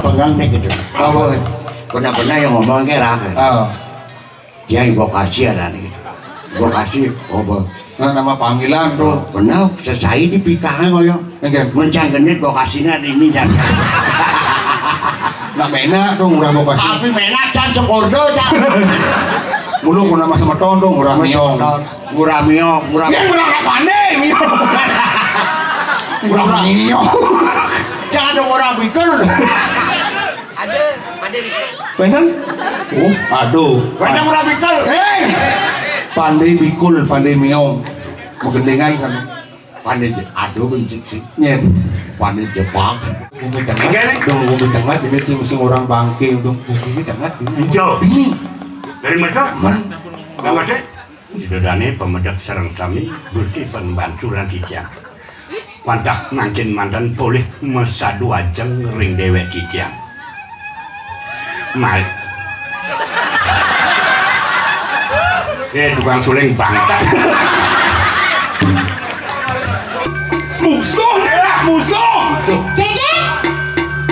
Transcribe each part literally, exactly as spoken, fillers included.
Pegang deh gitu. Apa? Benar-benar yang ngomong kayak rakyat. Ah. Dia invokasi ada nih. Invokasi, oh, be-, Nah, nama panggilan tuh. Benar, sesai di pikahnya kaya. Nggih. Mencang genit vokasinya di ini, Jan. Nggak menak tuh, murah vokasi. Tapi menak, Jan, sekordo, Jan. Mulu ku nama semeton tuh, murah miong. Murah miong, murah. Dia murah nggak pandai, miong. Murah miong. Jangan dong, murah bikul. Ada, ada di Bener? Oh, aduh. Bener, murah bikul. Hei! Pandai bikul, pandai miong. Magendingan kan. Pandai je-, aduh, benci sih. Nyen. Pandai Jepang. Bumi tengah, Enggak, nih. Dong, bumi tengah, ini sing, sing orang bangke, dong, bumi tengah, ini. Hijau. Ini. Dari mana? Mana? Nggak ada. Ida dané pamedek sareng sami, Gusti pembantu lan titiang. Wantah mangkin manten polih masadu ajeng ring déwék titiang. Mal. Eh, tukang suling bangsat. Musuh, ya, musuh. Kéké?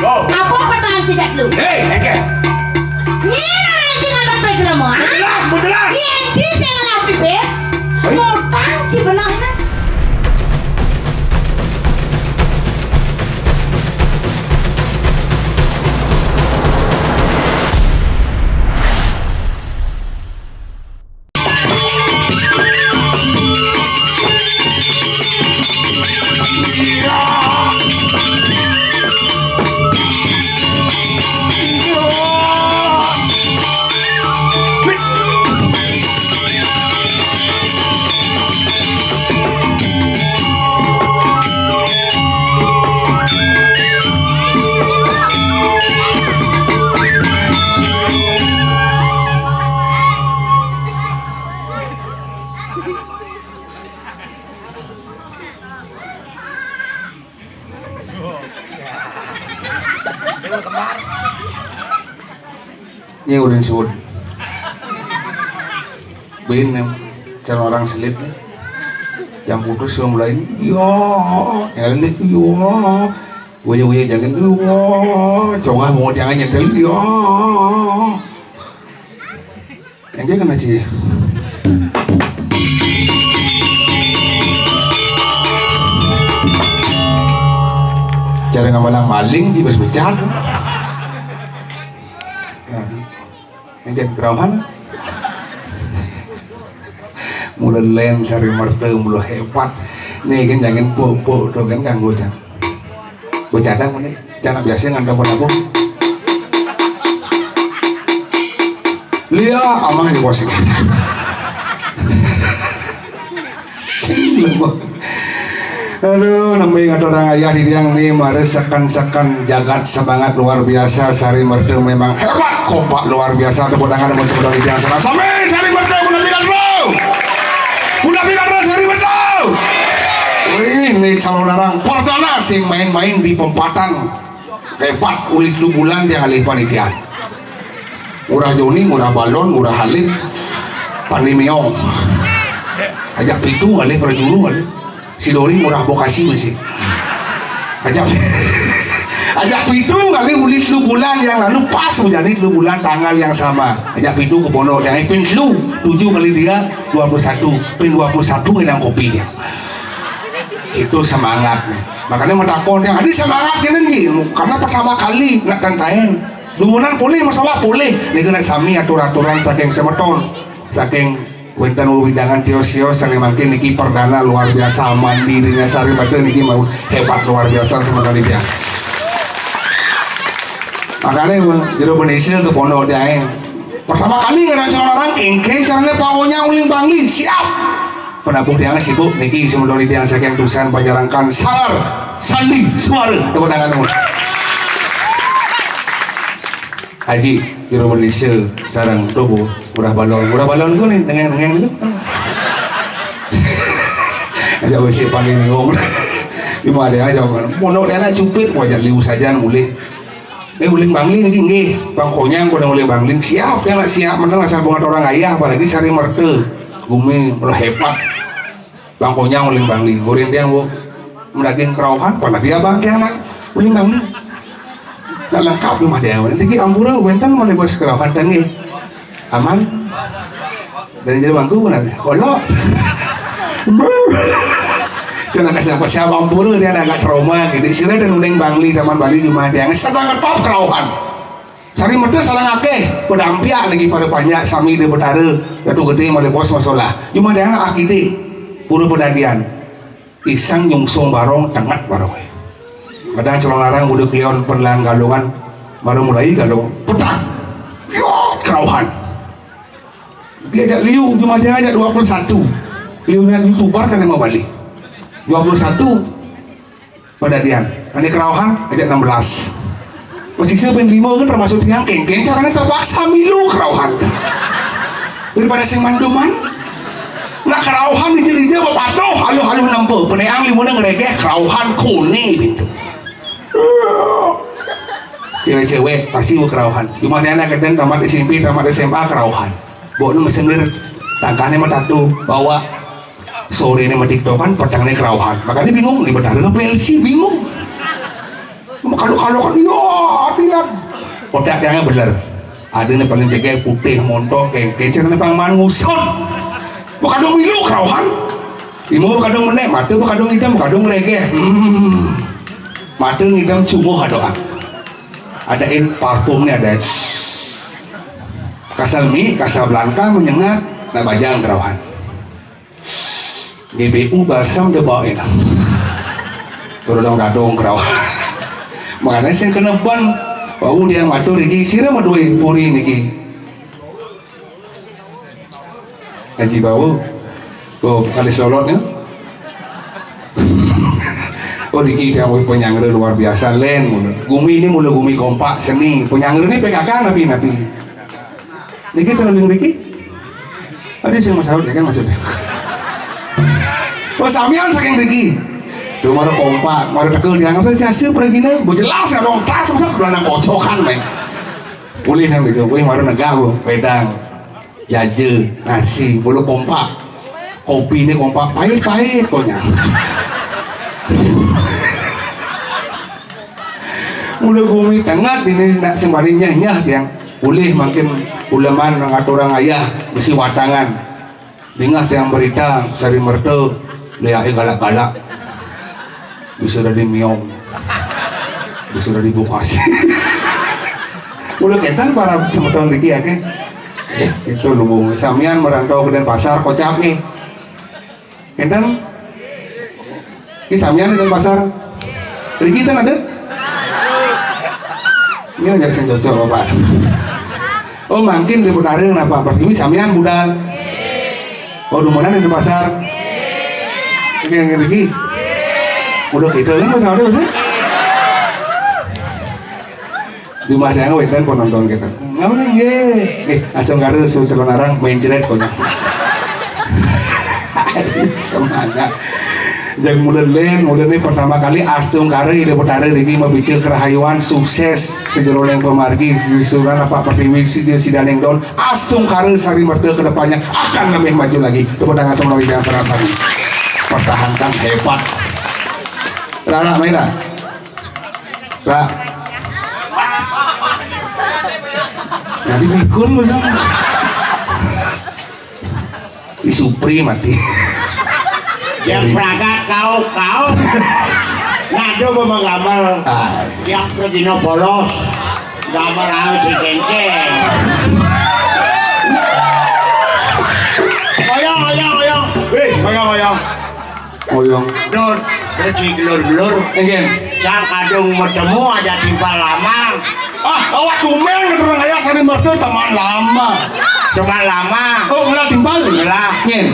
Oh. Apa pertahanan sidak lu? Hei, kéké. Nyén orang sing ngadep jelema, ha? Jelas, jelas. Nyén ci sing ngelah pipis? Hei. Ngutang ci benehna. Ini udah suud. Bin, cara orang selip nih. Yang putus yang lain, ya, elit, ya. Waya-waya jangan, ya. Congah mau jangan nyentel, ya. Yang dia kena cie. Cara ngamalang maling sih bas becat. Nah, yang jadi kerauhan. Mula len sari merta mula hebat. Nih kan jangan pok-pok tuh kan ganggu jangan. Bercanda mana? Cana biasa ngantar pun aku. Lia, amang aja bos. Cing, lu. Aduh, nembé ngatur orang ayah di tiang nih, mari sekan-sekan jagat semangat luar biasa, sari merdu memang hebat, kompak luar biasa, tepuk tangan buat semeton di tiang sana. Sampai sari merdu, guna pikat bro. Guna pikat bro, sari merdu. Wih, ini calon orang perdana sing main-main di pempatan. Hebat, ulit lu bulan dia alih panitia. Murah Joni, murah balon, murah halin. Pandi meong. Ajak pitu alih prajuru alih. Si Dori murah bokasi masih. Ajak, ajak pitu kali ulit lu bulan yang lalu pas menjadi lu bulan tanggal yang sama. Ajak pitu ke pondok yang pin lu tujuh kali dia dua puluh satu, pin dua puluh satu yang kopi dia. Itu semangatnya. Makanya mau takon dia, "Adi semangat gini nih, karena pertama kali nak tantain. Dumunan boleh masalah boleh. Nih kena sami atur-aturan saking semeton, saking wénten wewidangan tios-tios sané mangkin niki perdana luar biasa mandirinya sari merdu niki mau hebat luar biasa semeton dia." Makanya jero Indonesia ke pondok dia. Pertama kali ngerasa orang kengkeng caranya pawonnya uling bangli siap. Penabuh tiang sibuk niki semeton tiang saking tusan pajarangkan sangar sandi suara tepuk tangan dulu. Haji, jero Indonesia sarang tubuh murah balon, murah balon ku nih nengeng nengeng itu. Aja besi paling ngomong. Cuma ada aja pondok dia anak cupit wajah liu saja mulih. Eh, uling Bangli niki nggih. Bang Konyang pada uling Bangli. Siap ya, nak siap. Mending asal bunga orang ayah, apalagi sari merta. Gumi ulah hebat. Bang Konyang uling Bangli. Goren dia, Bu. Mendaging kerauhan, pada dia bang dia nak uling Bangli. Nak lengkap rumah dia. Niki ampura, wenten malih bos kerauhan, nggih. Aman. Dari jero mangku pun ada. Kolok. Kena kasih apa siapa ampura dia agak trauma gitu. Sira dan uling Bangli, Taman Bali, rumah dia. Sedang ngetop kerauhan. Sari merta sareng akeh, pada ampiak lagi pada panjak sami di Betara, Datu Gede malih bos masalah. Cuma dia anak akide, pura pedadian. Isang nyungsung barong, tengat barong. Kadang calon larang udah kelion penlang galungan, baru mulai galung, petang. Yo, kerauhan. Dia ajak liu, cuma dia ajak dua puluh satu. Liu nan YouTuber kan mau balik. Dua puluh satu. Padadian. Ane kerauhan ajak enam belas. Masih saya ping lima kan termasuk tiang kengkeng, caranya terpaksa milu kerauhan. Daripada sing manduman. Nak kerauhan dija-dija bepatuh, aluh-aluh nempa. Peneang limuna ngeregeh kerauhan kone pintu. Cewek-cewek pasti mau kerauhan. Cuma dia anak keden tamat S M P, tamat S M A kerauhan. Bokne mesendir, tangkahne metatu, bawa. Sorene metiktokan, petengnya kerauhan. Makanya bingung, ini betara apa L C, bingung. Kalau-kalau kan, ya, hati-hati. Otak yang bener. Ada nih paling jegek, putih, montok, kengkeng, caranya pang man ngusut. Bukan dong milu kerauhan. Imo bukan dong menek, mata bukan dong idam, bukan dong regeh. Hmm. Mata ngidam cuma doa. Adain parfumnya ada. Kasal mi, kasal belangka menyengat, nak bajang kerauhan. G B U balsam dia bawa enak. Tolong dadong kerauhan. Makanya saya kena ban. Bau dia matur iki, sira madue puri niki. Haji Bawu. Oh, kali solotnya. Oh, niki dia penyangga luar biasa, len mula. Gumi ini mula gumi kompak, seni. Penyangga ini P K K napi-napi. Niki terlalu niki. Ada sing masalah ya kan maksudnya. Oh, samian saking niki. Tuh, mara kompak, mara tekel dia nggak usah jasa pergi nih. Bu jelas ya dong, tas masa bulan kocokan, men. Boleh yang gitu, boleh mara negah, Bu. Pedang. Jaja, nasi, bulu kompak. Kopi ini kompak, pahit-pahit pokoknya. Mula gumi tengat ini nak sembari nyah-nyah tiang. Boleh makin uleman ngatur orang ayah besi watangan. Dingah tiang berita sari merta, liahe galak-galak. Bisa dari Miong. Bisa dari Bukasi. Mula kenten para semeton niki ya, ke? Eh, itu lubung. Samian merantau ke Denpasar, kocap nih. Kenten? Ini samian di Denpasar. Riki kan ada? Ini aja sing cocok, Bapak. Oh, mungkin di Betara napa? Pak Dwi samian budal. Oh, di mana di Denpasar? Oke, yang Riki. Udah gitu kan, Mas Aldo, Mas? Di rumah dia wénten penonton kita. Ngapa nggih? Nih, langsung karo su calon arang main jeret kok. Semangat. Yang mula len, mula ini pertama kali astungkara Ida Betara niki mabicara kerahayuan, sukses sejeroning pamargi, disuran Pak Pertiwi, sida sidaning don, astungkara sari merta ke depannya akan lebih maju lagi. Tepuk tangan semua yang serasa. Pertahankan, hebat. Rara, main lah. Lah. Jadi mikun, Mas. Di Supri mati. Yang pragat kau, kau. Ngado menggambar. Ah. Yang pergi no polos. Gambar anu si cengkeng. Oyong, oyong, oyong. Wih, oyong, oyong. Oyong. Dor, dor, si gelur-gelur. Again. Cang kadung metemu aja timpal lama. Ah, awak sumeng keturunan ayah sari mertu teman lama. Teman lama. Oh, ngelah timpal? Ngelah. Nyen.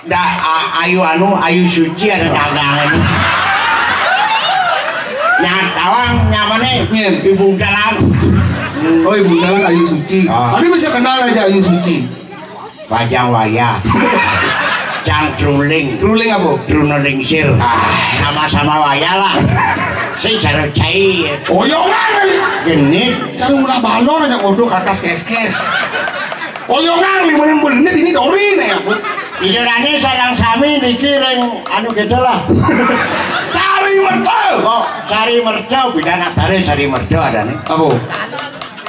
Da, a-, ayu anu, ayu suci ada dagangan. Nyat awang nyamane. Nyen. Ibu dalam. Oh, ibu dalam ayu suci. Ah. Tapi bisa kenal aja ayu suci. Panjang wayah. Cang truling. Truling apa? Truna lingsir. Ah. Sama-sama wayah lah. Sing jare cai. Oyongan kali. Genit. Cara murah balon aja ngodok atas keskes. Oyongan lima menit ini dorin ya. Ijolane sareng sami niki ring anu gitu lah. Sari merta. Kok Sari Merta, bidang atare Sari Merta adane. Apa?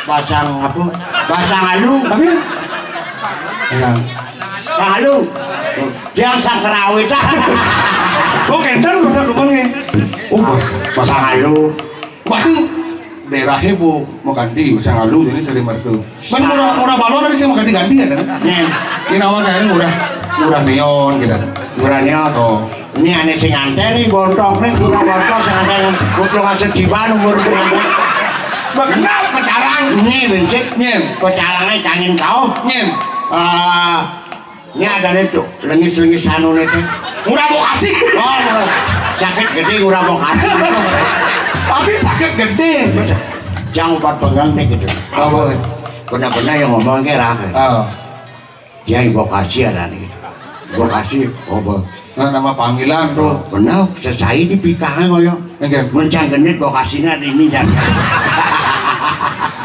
Pasang apa? Pasang alu. Tapi ya. Pasang alu. Dia sang kerawit. Oh, kenten pasang duman nggih. Oh, bos. Pasang alu. Waduh, daerahnya Bu mau ganti, pasang alu jadi Sari Merta. Man murah murah balon tapi saya mau ganti-ganti ya kan? Nyen. Ini nama saya murah murah neon gitu. Murah neon. Oh. Ini aneh sing nganten nih bontok nih, murah bontok sing nganten. Kudu ngasih diban umur sing nganten. Bekenal pecalang. Ini bencik. Nyen. Pecalangnya kangen kau. Nyen. Ah, ini ada nih tuh, lengis-lengis anu nih tuh. Murah bokasi. Oh, sakit gede murah bokasi. Tapi sakit gede. Jangan obat penggang deh gitu. Apa? Benar-benar yang ngomong kayak rakyat. Oh. Dia ibu kasih ada nih. Ibu kasih, oh, be-, Nah, nama panggilan tuh. Benar, sesai di pikahnya kaya. Enggak. Mencang genit ibu kasihnya di ini dan.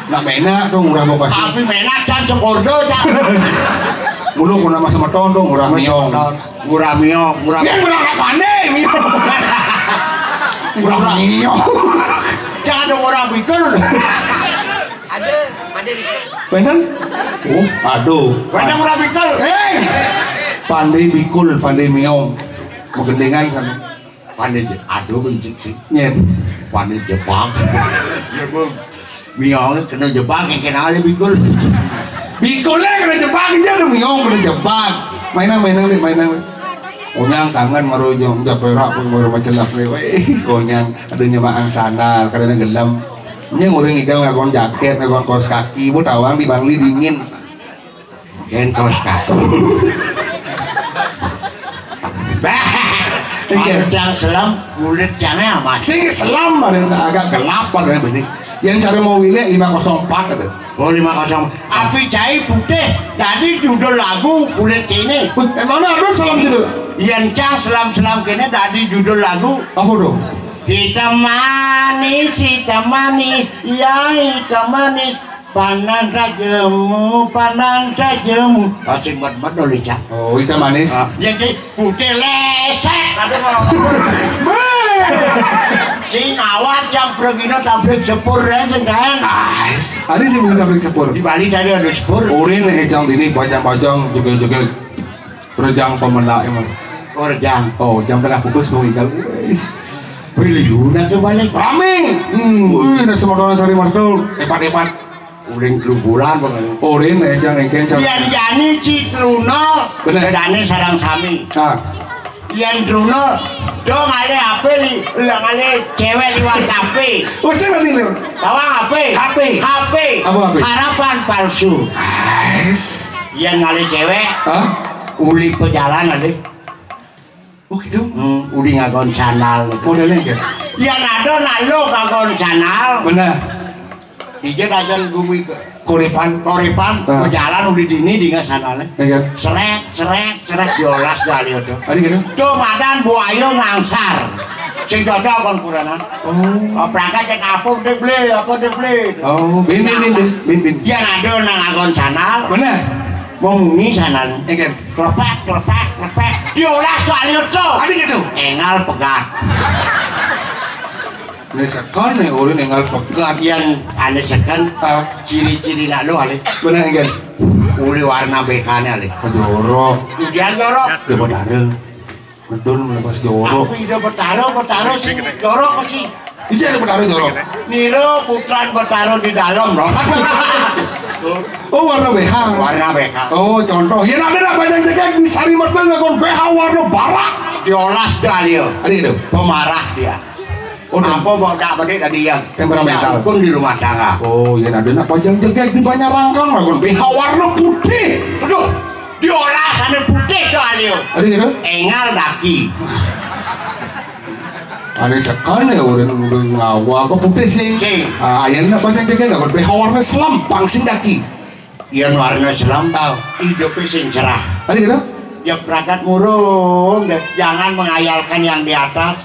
Nak menak tuh murah ibu kasih. Tapi menak kan sekordo kan. Mulu guna masa meton tuh murah miong. Murah miong, murah. Yang murah apa nih miong? Murah miong. Jangan dong orang pikir. Ada, ada di Bener? Oh, aduh. Bener ora bikul. Eh, pandai bikul, pandai miong. Magendingan kan. Pandai je-, aduh bencik sih. Nyen. Pandai jebak. Ya, Bu. Miong kena jebak yang kena aja bikul. Bikul lah kena jebak aja ada miong kena jebak. Mainan mainan nih mainan. Onyang kangen marujung udah perak pun baru macelak nih. Weh, konyang ada nyemaan sandal karena gelem. Ini orang ngidang ngakon jaket, ngakon kaos kaki, bu tawang di Bangli dingin. Yen kaos kaki. Bah, iya. Kalau yang selam, kulit jangan amat. Sing selam ada agak gelap ada ini. Yang cara mau wilayah lima kosong empat ada. Oh, lima kosong. Api cai putih, tadi judul lagu kulit kene. Emang ada selam judul? Yang cang selam-selam kene tadi judul lagu. Apa tuh? Hitam manis, hitam manis, ya hitam manis. Pandang tajemu, pandang tajemu. Asing banget banget dong, Lica. Oh, hitam manis. Ah, ya, Ci, putih lesek. Tapi kalau Ci ngawat jam pergino tabrik sepur ya, sing kan. Nice. Ada sih bukan tabrik sepur. Di Bali tadi ada sepur. Urin nih, jam ini bajang-bajang, jegel-jegel. Rejang pemendak emang. Oh, rejang. Oh, jam tengah pupus mau igal. Wih. Biliuna ke balik. Rame. Hmm. Wih, ada semotoran sari martul. Epat-epat. Uling telu bulan pokoknya. Urin ejang engken cara. Biar jani Citruna. Bener. Bedane sarang sami. Ah. Yang Truna dong ale H P li, ulang ale cewek liwat H P. Usah nanti nih. Tawang H P. H P. H P. Apa H P? Harapan palsu. Nice. Yang ale cewek. Hah? Uli pejalan ale. Oh gitu. Hmm, uli ngagon sandal. Modelnya gitu. Yang ada nalo ngagon sandal. Benar. Dije dajan gumi ke Koripan. Koripan, ah. Pejalan uli dini dinga sandalnya. Iya. Seret, seret, seret diolas dari itu. Ada gitu. Tuh madan buaya ngangsar. Sing cocok kon kuranan. Oh. Berangkat cek apa dek beli, apa dek beli. Oh, bin bin bin bin bin bin. Yang ada nang agon sandal. Benar. Mau mumi sandal. Iya. Klepak, klepak, klepak. Diolas dari itu. Ada gitu. Engal pegat. Ini sekan nih, ulun engal pegat. Yang aneh sekan, ah. Ciri-ciri nak lu ale. Benar enggak? Uli warna B K-nya ale. Jorok. Ujian jorok. Coba taruh. Betul melepas jorok. Aku ide betaro, betaro sih jorok sih. Iya ada betaro jorok. Niro putran betaro di dalam loh. Oh warna B H. Warna B H. Oh contoh. Ya ada nak banyak jaga di sari mertua ngakon B H warna barak. Diolas dah dia. Ada gitu. Pemarah dia. Oh, dan apa bawa tak balik tadi yang temperamental. Hukum di rumah tangga. Oh, ya ada nak pajang jegeg di banyak rangkang lagun B H warna putih. Aduh, diolah sana putih ke alio. Ada gitu? Engal daki. Ada sekali ya orang udah ngawa apa putih sih. Sing. Ah, yang nak pajang jegeg lagun B H warna selempang sing daki. Yang warna selempang, hidupnya sing cerah. Ada gitu? Ya berangkat murung, jangan mengayalkan yang di atas.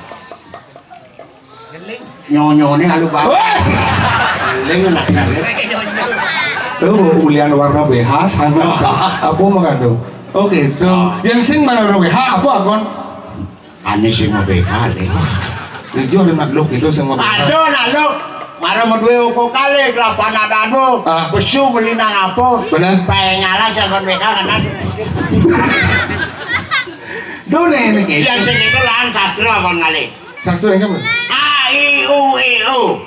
Nyonyone alu banget. Wah! Eling nak. Tuh, ulian warna B H sana. Apa mah tuh? Oke, tuh. Yang sing mana warna B H apa akon? Ane sing mau B H le. Ijo ada nak luk itu sing mau B H. Aduh, nak luk. Mara mau duwe uko kali kelapa nadano. Ah. Besu beli nang apa? Bener. Pengen ngalah sama B H kan. Dole ini kayak. Yang sing itu lan sastra kon kali. Sastra yang apa? A, I, U, E, O.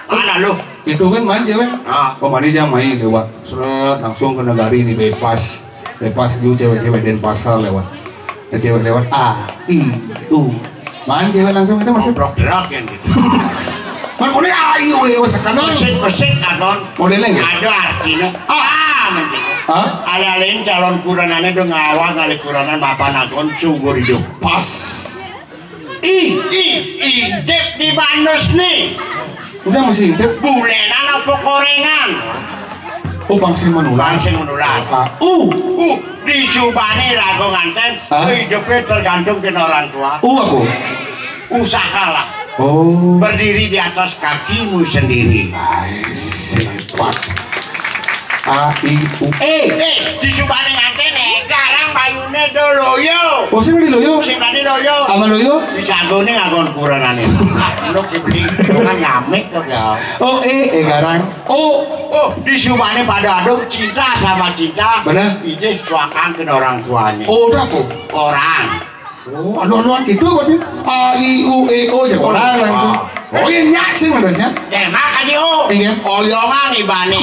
Mana lu? Itu kan main cewek. Ah. Pemani jangan main lewat. Seret, langsung ke negari ini bebas. Bebas juga cewek-cewek Denpasar lewat. Ya, cewek lewat A, I, U. Main cewek langsung itu masuk. Goblok delok yang gitu. Kan boleh A, I, U, E, U sekarang. Musik, musik, Aton. Modelnya gitu. Ada artinya. Ah, mungkin. Hah? Ale-alen calon kuranane do ngawak ngalih kuranan mapan akon subur hidup. Pas. I, I, intip di manus nih. Udah masih intip. Bulenan apa korengan? Oh, bangsa menular. Bangsa menular. Ah, U. U, disubane raga nganten. Hah? Hidupe tergantung kena orang tua. U apa? Usahalah. Oh. Berdiri di atas kakimu sendiri. Ai, sifat. A, I, U, E. Eh, disubane ngantene, garang bayune do loyo. Oh, sing di loyo? Sing tadi loyo. Ama loyo? Disagone nganggon kuranane. Nuk dibeli, dengan ngamik kok ya. Oh, E, E garang. Oh. Oh, disubane pada aduk cinta sama cinta. Bener. Ijih suakang kena orang tuanya. Oh, udah kok. Orang. Oh, anu-anuan gitu berarti. A, I, U, E, O, aja orang langsung. Oh, iya, nyak sih, maksudnya. Ya, makanya, oh. Iya. Oyongan nih, Bani.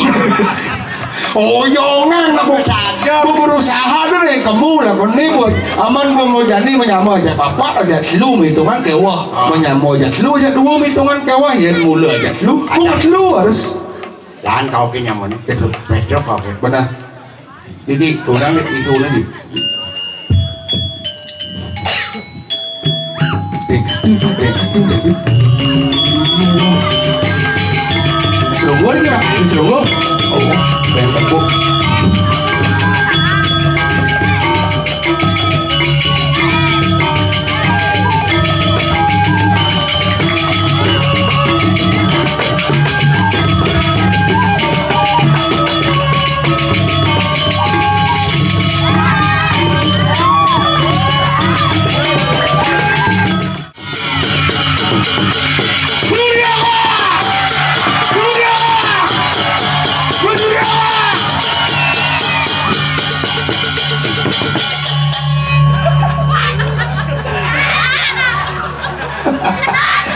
Oyongan, aku saja. Aku berusaha tuh deh, kamu lah, ini buat aman, kamu jadi menyama aja, bapak aja, lu hitungan kewah. Ah. Menyama aja, lu aja, dua hitungan kewah, ya, mula aja. Lu, buat lu harus. Lahan kau ke nyaman, itu, betul kau ke. Benar. Jadi, kurang itu lagi. Serunggu lagi, Rak. Serunggu. Oh, pengen tepuk.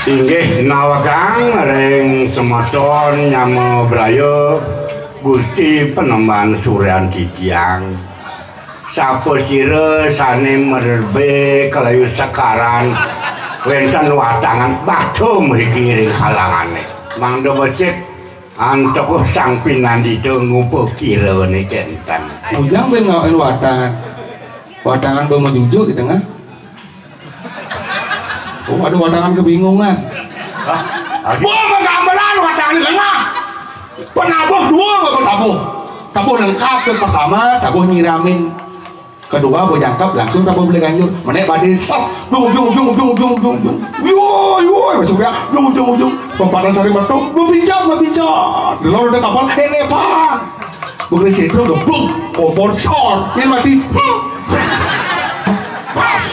Inggih nawegang ring semeton nyama braya Gusti Panembahan Suryan titiang. Sapa sira sane merbe kalayu sekaran wenten watangan batu mriki ring kalangane. Mangda becik antuk sang pinandita ngupakirane kenten. Ujang ben ngawain watangan. Watangan be majujuk di tengah. Oh, ada watangan kebingungan. Hah? Aduh. Gua menggamelan watangan di tengah. Penabuh dua gua tabuh. Tabuh lengkap tuh, pertama tabuh nyiramin. Kedua, gua jangkep langsung tabuh beli ganjur. Menek badin sas, dung, dung, dung, dung, dung, dung, dung. Yo, yo, masuk ya, dung, dung, dung. Pempatan sari metu, lu pinjam, lu pinjam. Delor udah kapal, eh, nepang. Begitu sih, bro, gebuk, kompor sor, yang mati. Pas.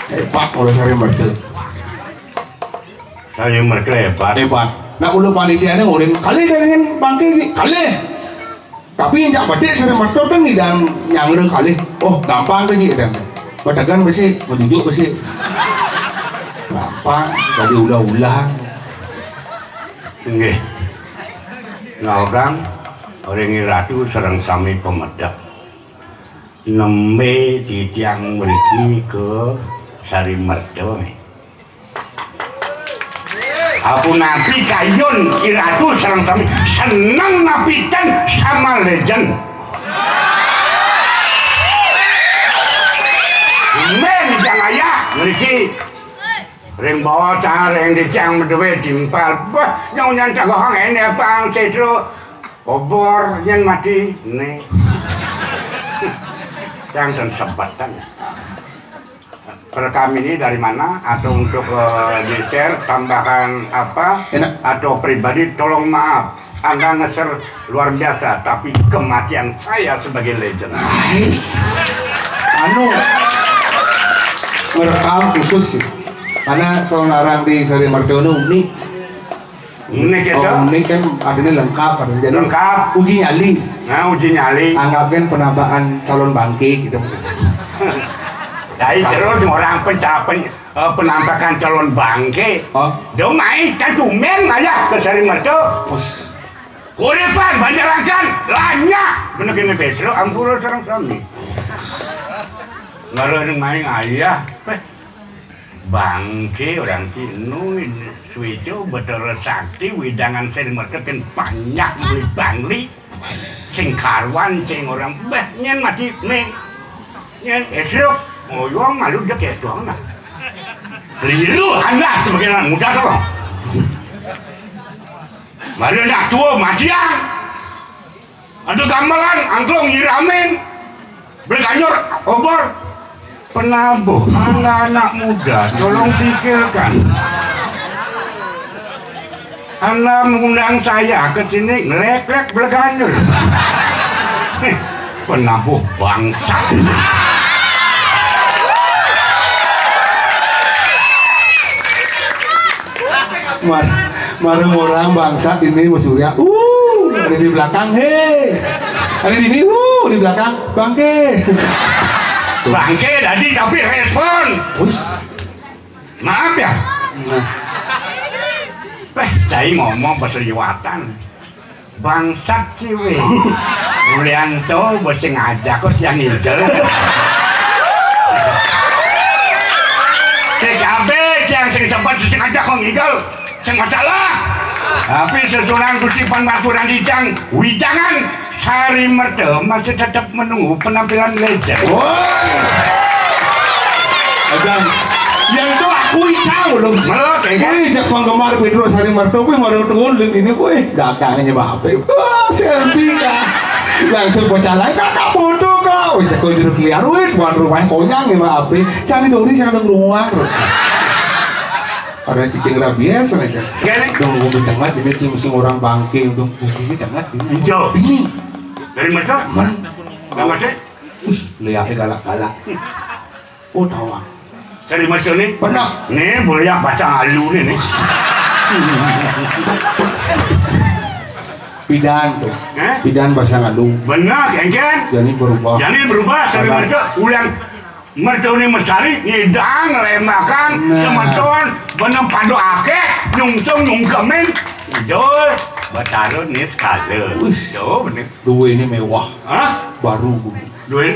Hebat, oleh sari metu. Sari metu hebat. Hebat. Nah, ulah panitiane ngurin, "Kali pengen bangke, Ki? Kali." Tapi yang jak bedik sari metu kan ngidang nyangre kali. Oh, gampang tuh, Ki, dan. Bedegan besi, menjujuk besi. Gampang, jadi ulah-ulah. Nggih. Ngaogang ring Ratu sareng sami pamedek. Nembe titiang mriki ka Sari Merta. Apunampi kayun Iratu sareng sami seneng napi ten sama legend. Men jang ayah mriki. Ring bawah tangan ring dicang meduwe timpal. Bah, nyong nyan tagohang ene pang cetro. Obor nyen mati ne. Yang sen sebetan. rekam ini dari mana, atau untuk eh, di-share, tambahkan apa, Enak. atau pribadi, tolong maaf. Anda nge-share luar biasa, tapi kematian saya sebagai legend. Ais. Anu, ngerekam khusus sih. Karena saudara di Sari Mertunu ini Ini kita Oh, ini kan artinya lengkap, artinya jadi lengkap. Uji nyali. Nah, uji nyali. Anggapkan penambahan calon bangke gitu. Jadi terus orang pencapen eh, penampakan calon bangke. Oh. Dia main kan tumben aja ke Sari Mertu. Bos. Kuripan, Banjarakan, lanya. Bener gini Petro, ampura sareng sami. Malah main ayah. Eh, Bangke orang Cina, suico Betara Sakti, widangan sing metekin banyak beli bangli, sing karuan, sing orang bah, nyen mati nih, nyen esok, ngoyong malu dia kayak tuang nah. Keliru anda sebagai anak muda tuh. Baru anak tua mati ah. Ada gamelan, angklung nyiramin. Beli kanyur, obor. Penabuh, anda anak muda, tolong pikirkan. Anda mengundang saya ke sini, ngelek-lek beli kanyur. Penabuh bangsa. Mar Marung orang bangsa ini Mas Surya. Uh, ada di belakang, hei. Ada di sini, uh, di belakang, bangke. Bangke tadi tapi respon. Us. Maaf ya. Nah. Eh, saya ngomong pas liwatan. Bangsat sih weh. Ulianto bos sing ngajak kok yang ngigel. T K B yang sing sempat sing ngajak kok ngigel. Sing masalah. Tapi sesunan Gusti Pan Maturan Idang widangan Sari Merta masih tetap menunggu penampilan legend. Woi. Ajan. Yang itu aku icau loh. Melot ya kan? Ini jak penggemar Pedro Sari Merta kuwi baru turun dan ini kuwi dagangnya maaf. Wah, selfie kah? Langsung pecah lagi kakak foto kau. Wis kau jeruk liar wis tuan rumah konyang ya maaf. Cari dori sana luar. Ada cicing rabies aja. Gini. Dong, gue dengar ini cing sing orang bangke dong. Ini dengar ini. Hijau. Ini. Dari mana? Mana? Gak ada. Wih, lihatnya galak-galak. Oh, tawa. Dari Mas Joni? Pernah. Nih, boleh ya pasang alu nih, nih. Pidan tuh. Eh? Pidan pasang alu. Benar, engken. Jadi berubah. Jadi berubah, dari Benar. Mas Jo, ulang Mas Joni Mesari, ngidang, lemakan, Nah. semeton, benang padu akeh, nyungsung, nyungkemin. Jol, Batara nih sekala. Wis. Jol, bener. Dua ini mewah. Hah? Baru gue. Dua ini?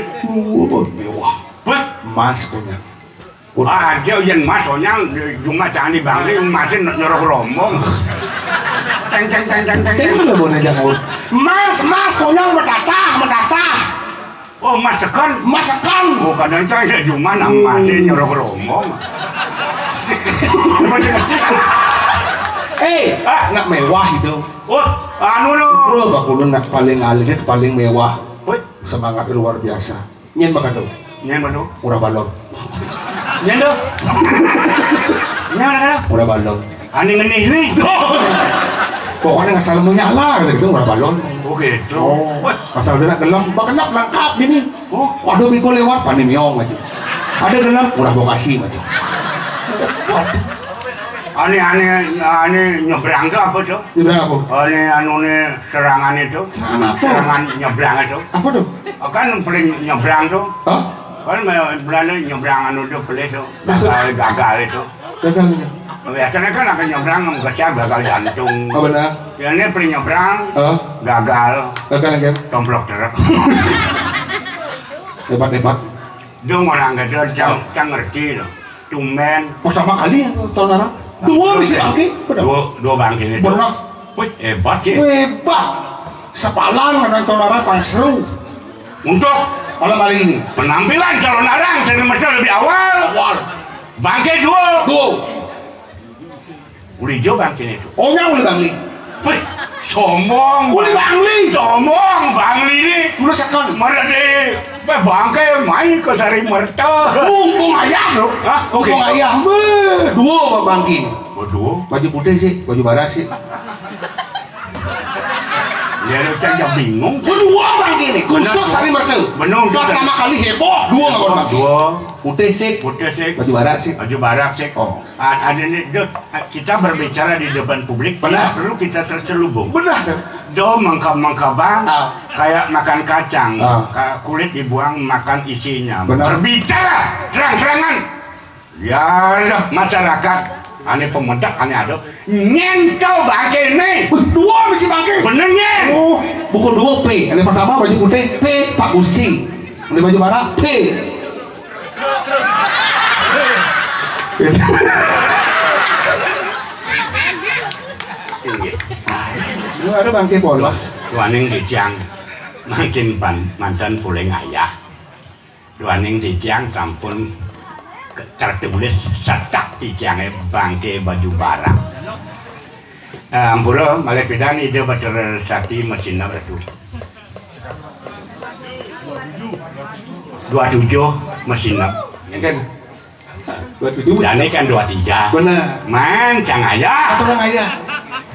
Wah, mewah. Wah. Emas punya. Wah, dia yang emas, soalnya cuma jangan dibangkit, emasnya nyorok rombong. Teng, teng, teng, teng, teng, Cek teng. Lu boleh jangan. Mas, mas, konyol metatah, metatah. Oh, mas tekan? Mas tekan. Oh, kadang saya cuma nang masih nyorok rombong. Eh, Ah. Nak mewah itu. Oh, anu lo. Bro, bakulun nak paling alit, paling mewah. Woi. Semangat luar biasa. Nyen makan tuh. Nyen mana? Murah balon. Nyen tuh. Nyen mana kan? Murah balon. Ani ngenih nih. Pokoknya nggak salah mau nyala gitu, murah balon. Oh gitu. Oh. Wah. Pasal udah gelem, makan lengkap ini. Oh. Waduh, Biko lewat, pani miong aja. Ada gelem, murah bokasi aja. Waduh. Ani, ani, ani nyebrang tuh apa tuh? Nyebrang apa? Ani anu nih serangan itu. Serangan apa? Serangan nyebrang itu. Apa tuh? Kan paling nyebrang tuh. Hah? Kan me- Belanda nyebrang anu tuh pelih tuh. Maksud? Gagal, gagal itu. Gagal ini. Biasanya kan akan nyebrang nggak siap gagal jantung. Oh benar. Ya ini paling nyebrang Hah? gagal. Gagal kan? Tomplok truk. Hebat hebat. Dong orang gagal cang, cang ngerti loh. Tumben. Pertama kali yang tahun orang. Dua bisa bangke. Benar. Dua, dua bangke itu. Benar. Wih, hebat ya. Hebat. Sepalan dengan tahun orang paling seru. Untuk Malam kali ini. Penampilan calon arang sering mesti lebih awal. Awal. Bangke dua. Dua. Uli jo bangke itu. Oh, yang uli bangli. Wih, sombong. Uli bangli. Sombong, bangli ini. Uli sekan. Mana deh? Bah, Bangké main ka Sari Merta. Mumpung aya, Bro. Hah? Mumpung aya. Beuh, dua bangké. Waduh. Baju putih sih, baju barak sih. Ya, lu kan ya bingung. Beuh, dua bangké nih, khusus Sari Merta. Bener. Pertama kali heboh, dua bangké. Dua. Putih sih. Putih sih. Baju barak sih. Baju barak sih. Oh. A-, ada nih, Dut, kita berbicara di depan publik, benar, tidak perlu kita terselubung. Benar, Dut. Do mengkab-mengkaban, ah, kayak makan kacang, ah, ka-, kulit dibuang, makan isinya. Benar. Berbicara terang-terangan. Ya, masyarakat, ane pemedak, ane ada. Nyento bangké nih. Wih, dua mesti bangké. Bener, Nyen. Oh, buku dua P. Yang pertama baju putih, P, Pak Gusti. Yang baju barak, P. Lu ada bangké polos. Tuaning titiang mangkin pan-, manten puling ayah. Tuaning titiang sampun ke-, tertulis setak titiangé bangké baju barak. Eh, ampura, malih pidan Ida Batara Sakti masinep, Ratu. Dua tujuh masinep. Ya kan? Dua tujuh masinep. Dané kan dua tiga. Bener. Man, cang ayah. Apa cang ayah?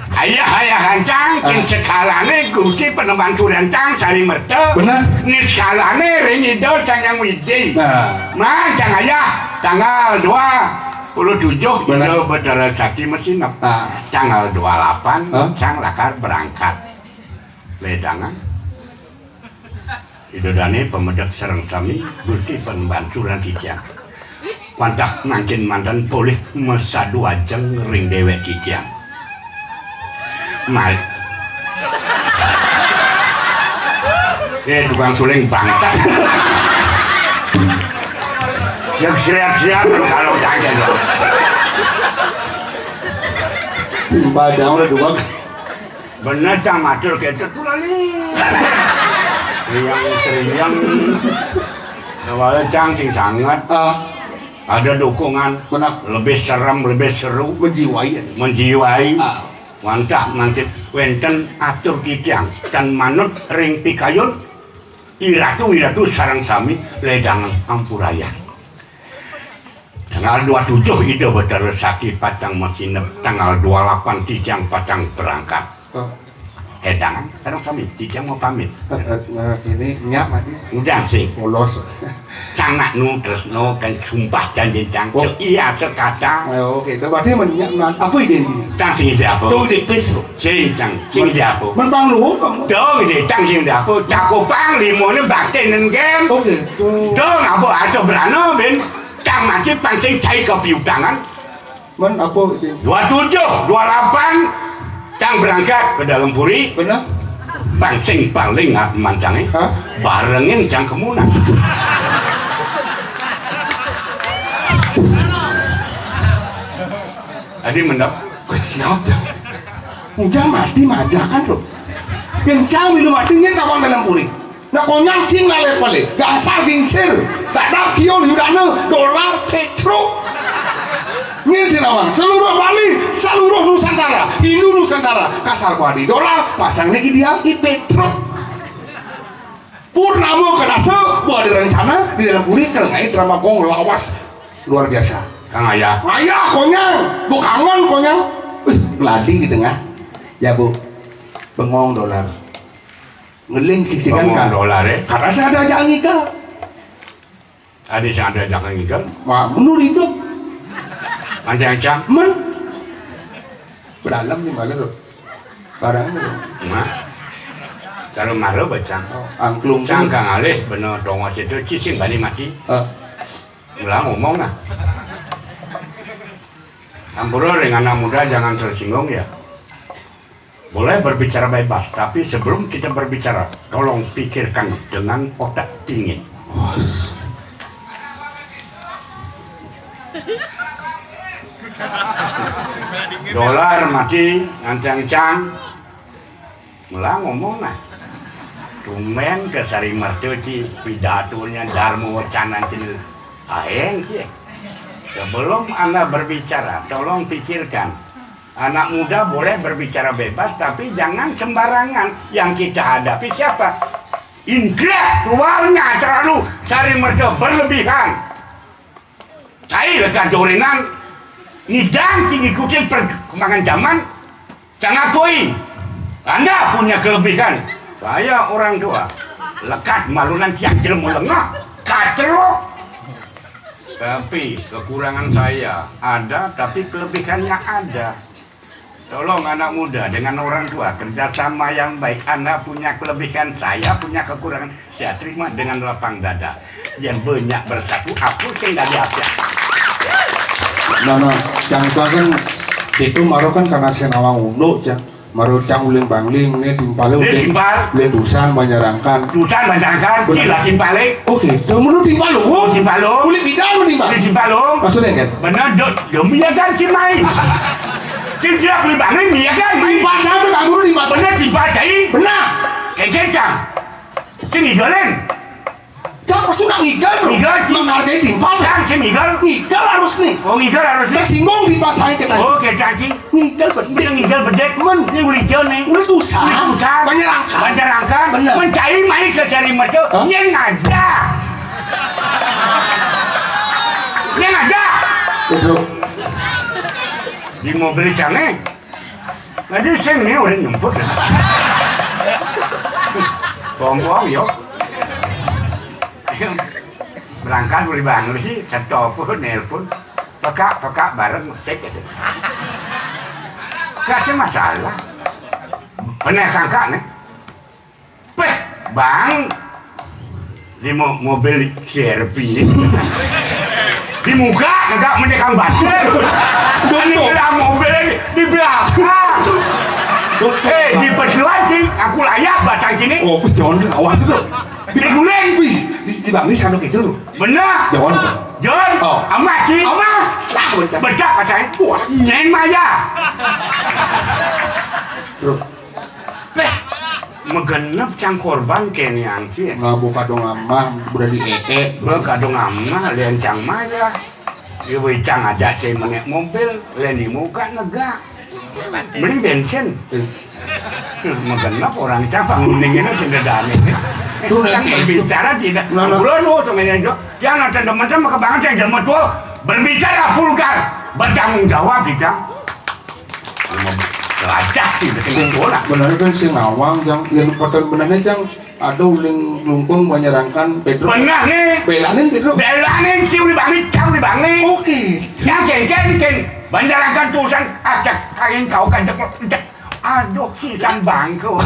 Ayah, ayah kancang, ah, kin sekalané Gusti Panembahan Surya cang Sari Merta. Bener. Ni sekalané ring Ida Sang Hyang Widhi. Nah. Man, cang ayah, tanggal dua puluh tujuh, bener, Ida Batara Sakti masinep. Ah. Tanggal dua lapan, hah? Cang lakar berangkat. Ledangan. Ida dané pamedek sareng sami, Gusti Panembahan Surya titiang. Wantah mangkin manten polih masadu ajeng ring déwék titiang. Mal. Eh, tukang suling bangsat. Yang siap-siap kalau kaget loh. Timpal jauh lah, Dubak. Bener, cang matur kéto tuh lali. Riang-riang. Awalnya cang sing sanget. Ah. Ada dukungan. Benar. Lebih serem, lebih seru. Menjiwai. Menjiwai. Ah. Wantah mangkin wénten atur titiang tan manut ring pikayun. Iratu, iratu sareng sami ledangan ampurayang. Tanggal dua tujuh Ida Batara Sakti pacang masinep, tanggal dua lapan titiang pacang berangkat. Oh. Édangan, sareng sami, titiang mau pamit. Eh, eh, eh, ini nyap, Adi. Udah sih. Polos. Cang nak nu tresno kan sumpah janji cang. Oh. Iya, sekata. Eh, oke, itu berarti men-, men-, apa ide intinya? Cang sing ide apa? Tuh, ide pis, Bro. Sing cang, sing ide apa? Men-, Bang Luhur, Bang. Tuh, ide cang sing ide apa? Cakupang, limone, bakten, dan gen. Oke, tuh. Tuh, ngapa aja berana, Ben? Cang mati pancing cai kopi utangan. Men apa sih? Dua tujuh, dua lapan, cang berangkat ke dalam puri. Bener. Pancing paling ngat mancangnya. Hah? Barengin cang kemunan. Tadi mendap. Kesiap dah. Ujang mati majakan loh. Yang cang minum mati nyen tawang dalam puri. Nah, konyang cing lalé palih. Gangsal gingsir. Dadap kiul yudana. Dolar pétruk. Ngin sinawang. Seluruh Bali. Seluruh Nusantara. Hindu Nusantara. Kasar badi. Dolar. Pasang ni ideal. I pétruk. Purnama kedasa. Buat ada rencana. Di dalam puri. Kelengai drama gong lawas. Luar biasa. Kang Ayah. Ayah konyang. Bu kangen konyang. Wih, ladi di tengah. Ya, Bu. Bengong dolar. Ngeling sisikan. Ngomong kan dolar, eh. Karena saya ada ajak ngigal. Ada yang ada ajak ngigal. Wah, menurut hidup. Ancang-ancang. Men. Berdalam nih malah tuh. Barang tuh. Nah. Kalau malu bacang. Oh, angklung. Cang tuh. Kang alih bener dongos itu cicing bani mati. Eh. Ulah ngomong nah. Ampura ring anak muda jangan tersinggung ya. Boleh berbicara bebas, tapi sebelum kita berbicara, tolong pikirkan dengan otak dingin. Bos. Dolar mati, ngancang-cang. Mula ngomong nah. Tumben ke Sari Mertu ci pidatonya Dharma Wacana ci. Aeng ci. Sebelum Anda berbicara, tolong pikirkan. Anak muda boleh berbicara bebas, tapi jangan sembarangan. Yang kita hadapi siapa? Indra keluarnya terlalu sari merga berlebihan. Cai lekad dorenan, ngidang sing ngikutin perkembangan zaman, cang akui, Anda punya kelebihan. Saya orang tua, lekad malunan tiang jelema lengah, kateruk. Tapi kekurangan saya ada, tapi kelebihannya ada. Tolong anak muda dengan orang tua kerjasama yang baik. Anda punya kelebihan, saya punya kekurangan. Saya terima dengan lapang dada. Yang banyak bersatu, aku sing dadi apiak. Nah, nah, cang kan itu maro kan karena saya nawang unduk, cang. Maro cang uling bangling, ini timpale Ini uling, timpal. Uling dusan, banjarangkan. Dusan, banjarangkan, Benar. Cila timpale. Oke, itu menurut timpal lu. Timpal lu. Uling bidang, mending bang. Ini timpal lu. Maksudnya kan? Benar, dok, demi ya kan, si Mai. Cing jelas beli bangling, ya kan, Mai. Timpal saya udah guru timpal. Benar, timpal cai. Benar. Kengkeng, cang. Cing igalin. Cang pasti nak ngigal, bro. Ngigal, Cing. Menghargai timpal. Cang, cing igal. Ngigal harus nih. Oh, ngigal harus nih. Tersinggung timpal saya kita. Oh, kecang, cing. Ngigal bener. Ngigal bedek. Men. Ini ulijo nih. Udah susah. Udah susah. Banjarangkan. Banjarangkan. Bener. Mencari mai ke cari mereka. Hah? Yang ada. Yang ada. Bro. Di mobil canggih. Nanti sing nih udah nyemput. Bombong yo. Berangkat udah bangun sih, setop nelpon. Pekak, pekak bareng, cek gitu. Kasih masalah. Pernah sangka nih. Peh, bang. Di mo mobil C R V ini. Di muka, enggak mendekam batur. Ini bilang mobil ini di belakang. Eh, di pejuan sih, aku layak batang sini. Oh, jangan awal dulu. Diguling. Wih, di, di bang ini sana gitu. Benar. Jangan. John, Oh. Amat sih. Amat. Lah, bencana. Bedak katanya. Wah, nyen maya. Bro, Peh, megenep cang korban kenian sih. Ngabo kadung amah udah di ee. Gua kadung amah lian cang maya. Ibu cang aja cai menek mobil, lian di muka negak. Beli bensin. Eh, Megenep orang cang penguning ini sudah dani. Tuh, Yang nanti. Berbicara tidak. Nah, nah. Bro, lu temen yang jok. Jangan ada teman-teman kebangan saya jelma tua. Berbicara vulgar, bertanggung jawab kita. Lacak sih, sing betul lah. Bener kan sing nawang, jang, yang paten benernya, jang, ada uling lungkung, banjarangkan Pedro. Benar nih. Belanin Pedro. Belanin sih udah bangit, cang udah bangit. Oke. Yang cengcen, ceng. Banjarangkan tulisan, acak kain kau kanjek, kanjek. Aduh, kisan bangku.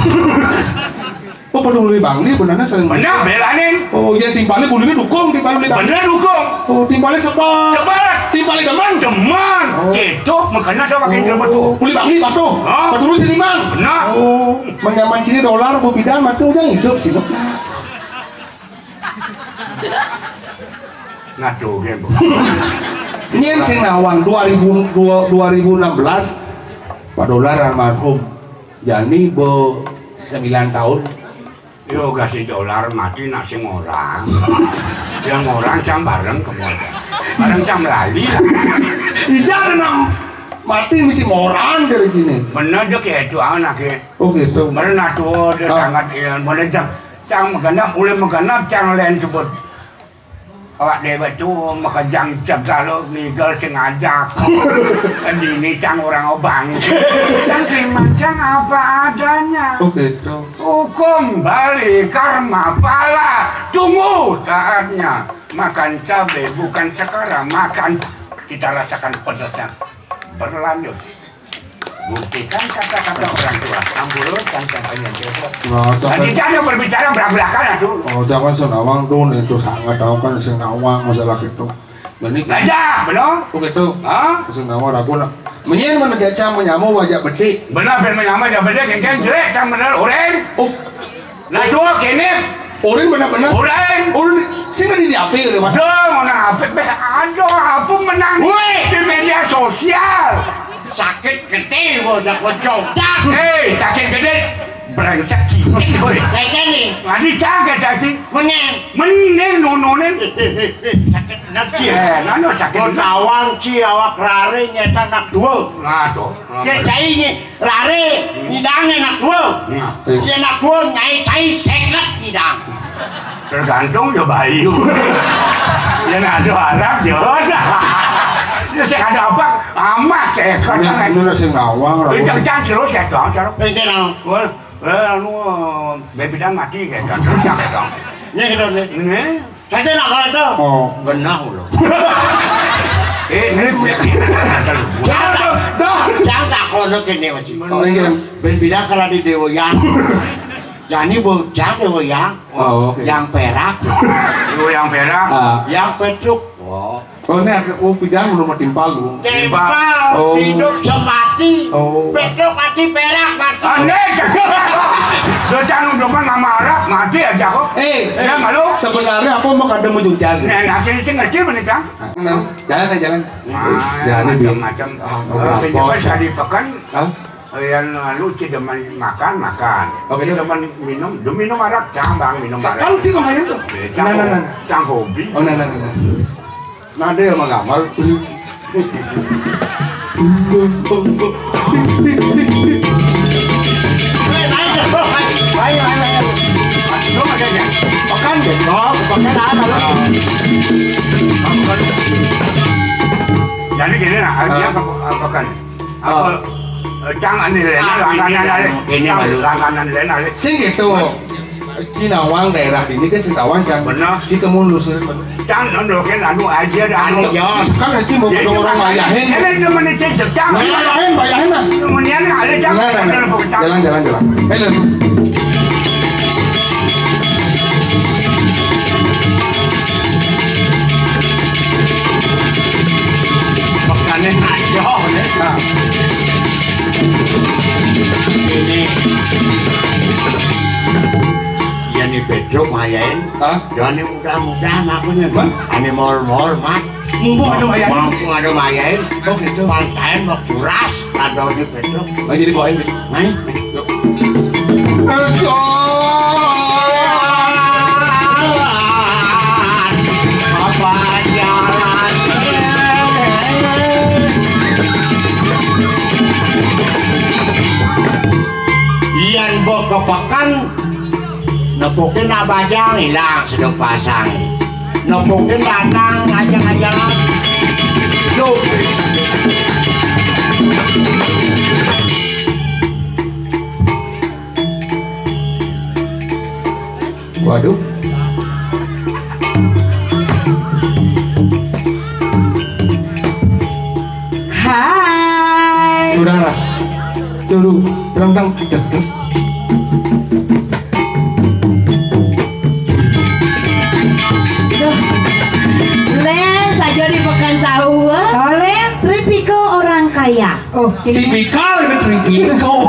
Oh, perlu lebih bangli, benernya sering. Benar, belanin. Oh, ya timpalnya bulunya dukung, timpalnya lebih bangli. Benar dukung. Oh, timpalnya sebal. Cepat. Timpalnya demen. Demen. Oh. Gitu, makanya saya pakai jelma tua. Buli bangli apa tuh? Ah. Keturus ini, Mang. Benar. Oh, menyaman sini dolar, bu bidan, mati udah hidup sih. Ngaco game. Nyen sing nawang dua ribu, dua- dua ribu enam belas, Pak Dolar almarhum. Jani be sembilan tahun. Yo kasih dolar mati nak sing orang. Yang orang cang bareng ke modal. Bareng cang lali lah. Ija ada enam mati mesti moran dari sini. Bener dia kayak itu anak ya. Oh gitu. Bener nak tua dia Ah. Sangat ya. Bener cang. Cang menggenap, mulai menggenap cang lain sebut. Awak dewek tu makejang cegalo ngigal sengaja. Dini cang orang obang. Cang terima cang apa adanya. Oh gitu. Hukum balik karma pala. Tunggu saatnya. Makan cabai bukan sekarang, makan kita rasakan pedasnya. Berlanjut. Buktikan kata-kata orang tua. Ambulo, cang cang pengen. Nah, Tadi jangan. Cang berbicara belak-belakan tuh. Oh, jangan senawang tuh, itu sangat tahu kan senawang masalah itu. Jadi Gajah, benar? Oh gitu. Hah? Senawang ragu lah. Menyen mana dia cang menyamu wajah bedik. Benar, ben menyamai dah benar, kengkeng jelek, cang benar, orang. Oh, Nah, dua kene. Orin benar-benar. Orang. Orin sini di api gitu, Mas. Dong, orang apa? Be, aduh, apa menang? Woi. Di media sosial. Sakit gede, udah kocok. Hei, sakit gede. Brengsek kiting, woi. Kayaknya nih, Ngadi cang ke cacing. menyen. Meneng nononen. Sakit energi. Eh, nano sakit. Mau nawang ci awak rare nyeta anak dua. Nah, tuh. Dia cai nye rare nyidang anak dua. Nah. Dia anak dua nyai cai seket nyidang. Tergantung ya bayu. Ya ada harap ya. Ya sing ada apa? Amat ya. Ini, ini sing nawang, Rawuh. Itu kan terus ya, Kang, cara. Ini nawang. Wah, eh, anu, bebidang mati ya, Kang. Terus ya, Kang. Ini gitu nih. Ini. Saya nak kata. Oh. Genah lho. Eh, ini. Dah, dah, dah. Jangan tak kono kene, Mas. Oh, iya. Ben bilang kalau di Dewa Yang. Jani bocah Dewa Yang. Oh, oke. Yang perak. Dewa Yang perak. Ah. Yang petruk. Oh. Oh, ini ada, oh, pidan belum timpal, belum. Timpal, oh. Hidup semati. Oh. Petruk mati, perak mati. Aneh. Lo cang udah kan nama Arab, mati aja kok. Eh, ya, malu. Sebenarnya apa mau kada mau jujur? Nah, nanti sih ngerti bener, Cang. Nah, jalan ya, jalan. Wis, jalan, Bi. Macam-macam. Ah, oh, apa? Sekali pekan, hah? Yang lalu tidak main makan, makan. Oke, tidak main minum, dia minum arak, Cang, Bang, minum arak. Sekali sih kemarin tuh. Eh, Cang, nah, nah, nah, nah. Cang hobi. Oh, nah, nah, nah, nah. Nah, dia mah gamal. Ayo, ayo, ayo. Lu ada aja. Pekan deh, oh, pekan apa lu? Jadi gini lah, dia pekan. Apa, eh, Cang anu lain, ah, langganan ini, lain. Ini Cang, baru. Langganan lain, lain. Sing gitu. Cina Wang daerah ini kan Cina Wang, Cang. Bener. Si kemun lu sih. Cang, anu, kan, anu aja dah, anu. Anu, ya. Kan aja mau orang bayahin. Ini temen itu, Cang. Bayahin, bayahin lah. Kemudian ada, Cang. Nah, nah, nah. Jalan, jalan, jalan. Ayo. Makanya ngaco, ya. Nah. Ini. Ya, ini bedok mayain. Hah? Ya, ini mudah-mudahan aku nih. Hah? Ini mor-mor, Mat. Mumpung ada mayain. Mumpung ada mayain. Oh, gitu. Pantain mau kuras, ada ini bedok. Oh, jadi bawain. Nah, yuk. Yan mbok kepekan, nepukin abajang ilang sedok pasang. Nepukin datang ajang-ajangan. Duh. Waduh. Hai. Saudara. Dulu, terang-terang. Duh. Lén saja di Pekan Tahu. Oleh tripiko orang kaya. Oh, tipikal ini tripiko.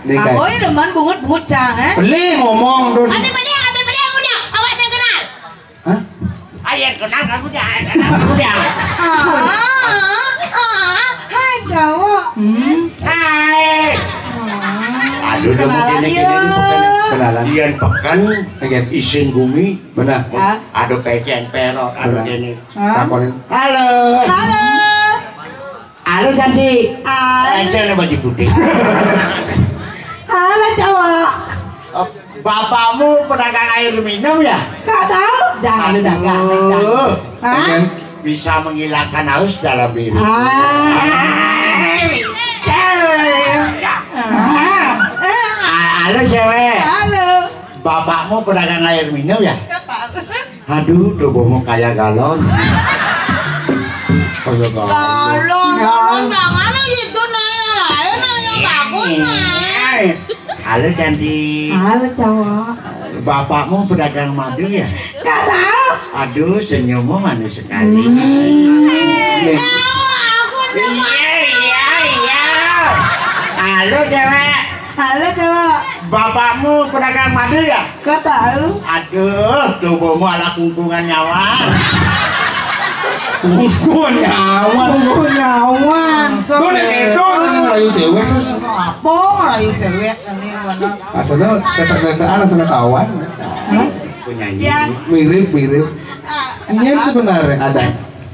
Nih, Kang. Boy demen bungut-bungut, Cang, eh? Beli ngomong, Dun. Ambil beli, ambil beli, aku dia. Awas yang kenal. Hah? Ayo kenal kamu dia, kenal kamu dia. Ah, ah, ah, hai cowok. Hmm. Hai. Hmm. Aduh, udah kenalan mungkin ini yuk. Bukan kenalan. Dian pekan, oke. Isin bumi. Benar. Ah. Ada pecen perot, ada benar. Ini. Hah? Takonin. Halo. Halo. Halo, cantik. Halo. Eh, cewek baju putih. Halo, cowok. Eh, bapakmu pedagang air minum, ya? Nggak tahu. Jangan lu dagang, aduh. Cang. Hah? Oke. Bisa menghilangkan haus dalam diri. Ah, cewek. Ah. Ah, halo, cewek. Halo. Bapakmu pedagang air minum, ya? Nggak tahu. Aduh, tubuhmu kayak galon. Kayak galon. Galon, galon, jangan itu, nah, yang lain, nah, yang bagus, nah. Halo, cantik. Halo, cowok. Bapakmu pedagang madu, ya? Nggak tahu. Aduh, senyummu manis sekali. Hmm. Tahu, aku cuma. Iya, iya, iya. Halo, cewek. Halo, cowok. Bapakmu pedagang madu, ya? Kok tahu? Aduh, tubuhmu ala kungkungan nyawa. Kungkungan nyawa. Kungkungan nyawa. Tuh, nek itu, ngerayu cewek, sih. Apa ngerayu cewek, ini mana? Asalnya kata-kataan, asalnya kawan. Hah? Penyanyi. Ya. Mirip, mirip. Ah, ini yang sebenarnya ada.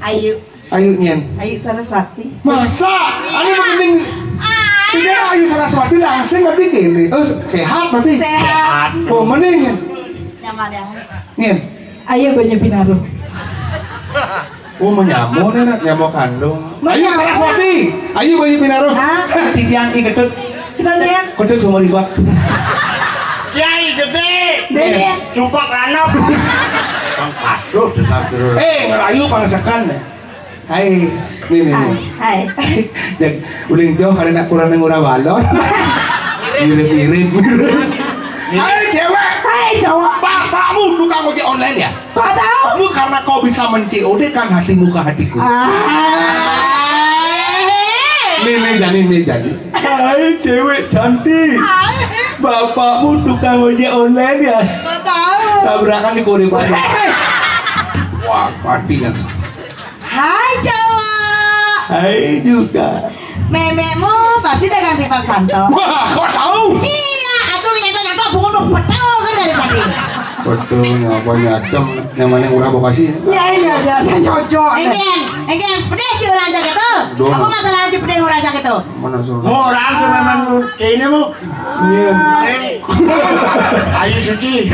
Ayu. Ayu nyen. Ayu Saraswati. Masa? Iya. Anu mending. Ah. Tidak Ayu Saraswati langsung berarti gini. Oh, sehat berarti? Sehat. Oh, mending. Ya, Nyaman ya. Nggih. Ayo banyu pinaruh. Oh, menyamo nih, nak, nyamo kandung. Ayo, menyamo. Saraswati. Ayo banyu pinaruh. Hah? Titiang I Ketut. Kita lihat. Ketut sumur ibak. Kiai gedé. Gedé. Cumpak lanok. Pang paduh dasar dulur. Eh, ngerayu pang sekan. Hai, nih, nih, nih. Hai, hai. Uling jauh karena kurang ngurah balon. Mirip-mirip. Hai, cewek. Hai, cowok. Bapakmu tukang ojek online ya? Kok tahu? Lu karena kau bisa men-C O D kan hatimu ke hatiku. Ah. Nih, nih, Jani, nih, Jani. Hai, cewek cantik. Hai. Bapakmu tukang ojek online ya? Kok tahu? Tabrakan di Koripan. Wah, mati kan. Hai, cowok. Hai juga. Memekmu pasti dagang tipat santo. Wah, kok tahu? Iya, atuh nyentok-nyentok bungut betul kan dari tadi. Betul, apa nyacem, yang mana murah bekasi. Ya, iya, iya, saya cocok. Enggak, enggak, pedih si orang cak itu. Duh. Apa masalah si pedih orang cak itu? Mana suruh? Orang tuh memang kayak ini, Bu. Iya. Eh. Ayu Suci.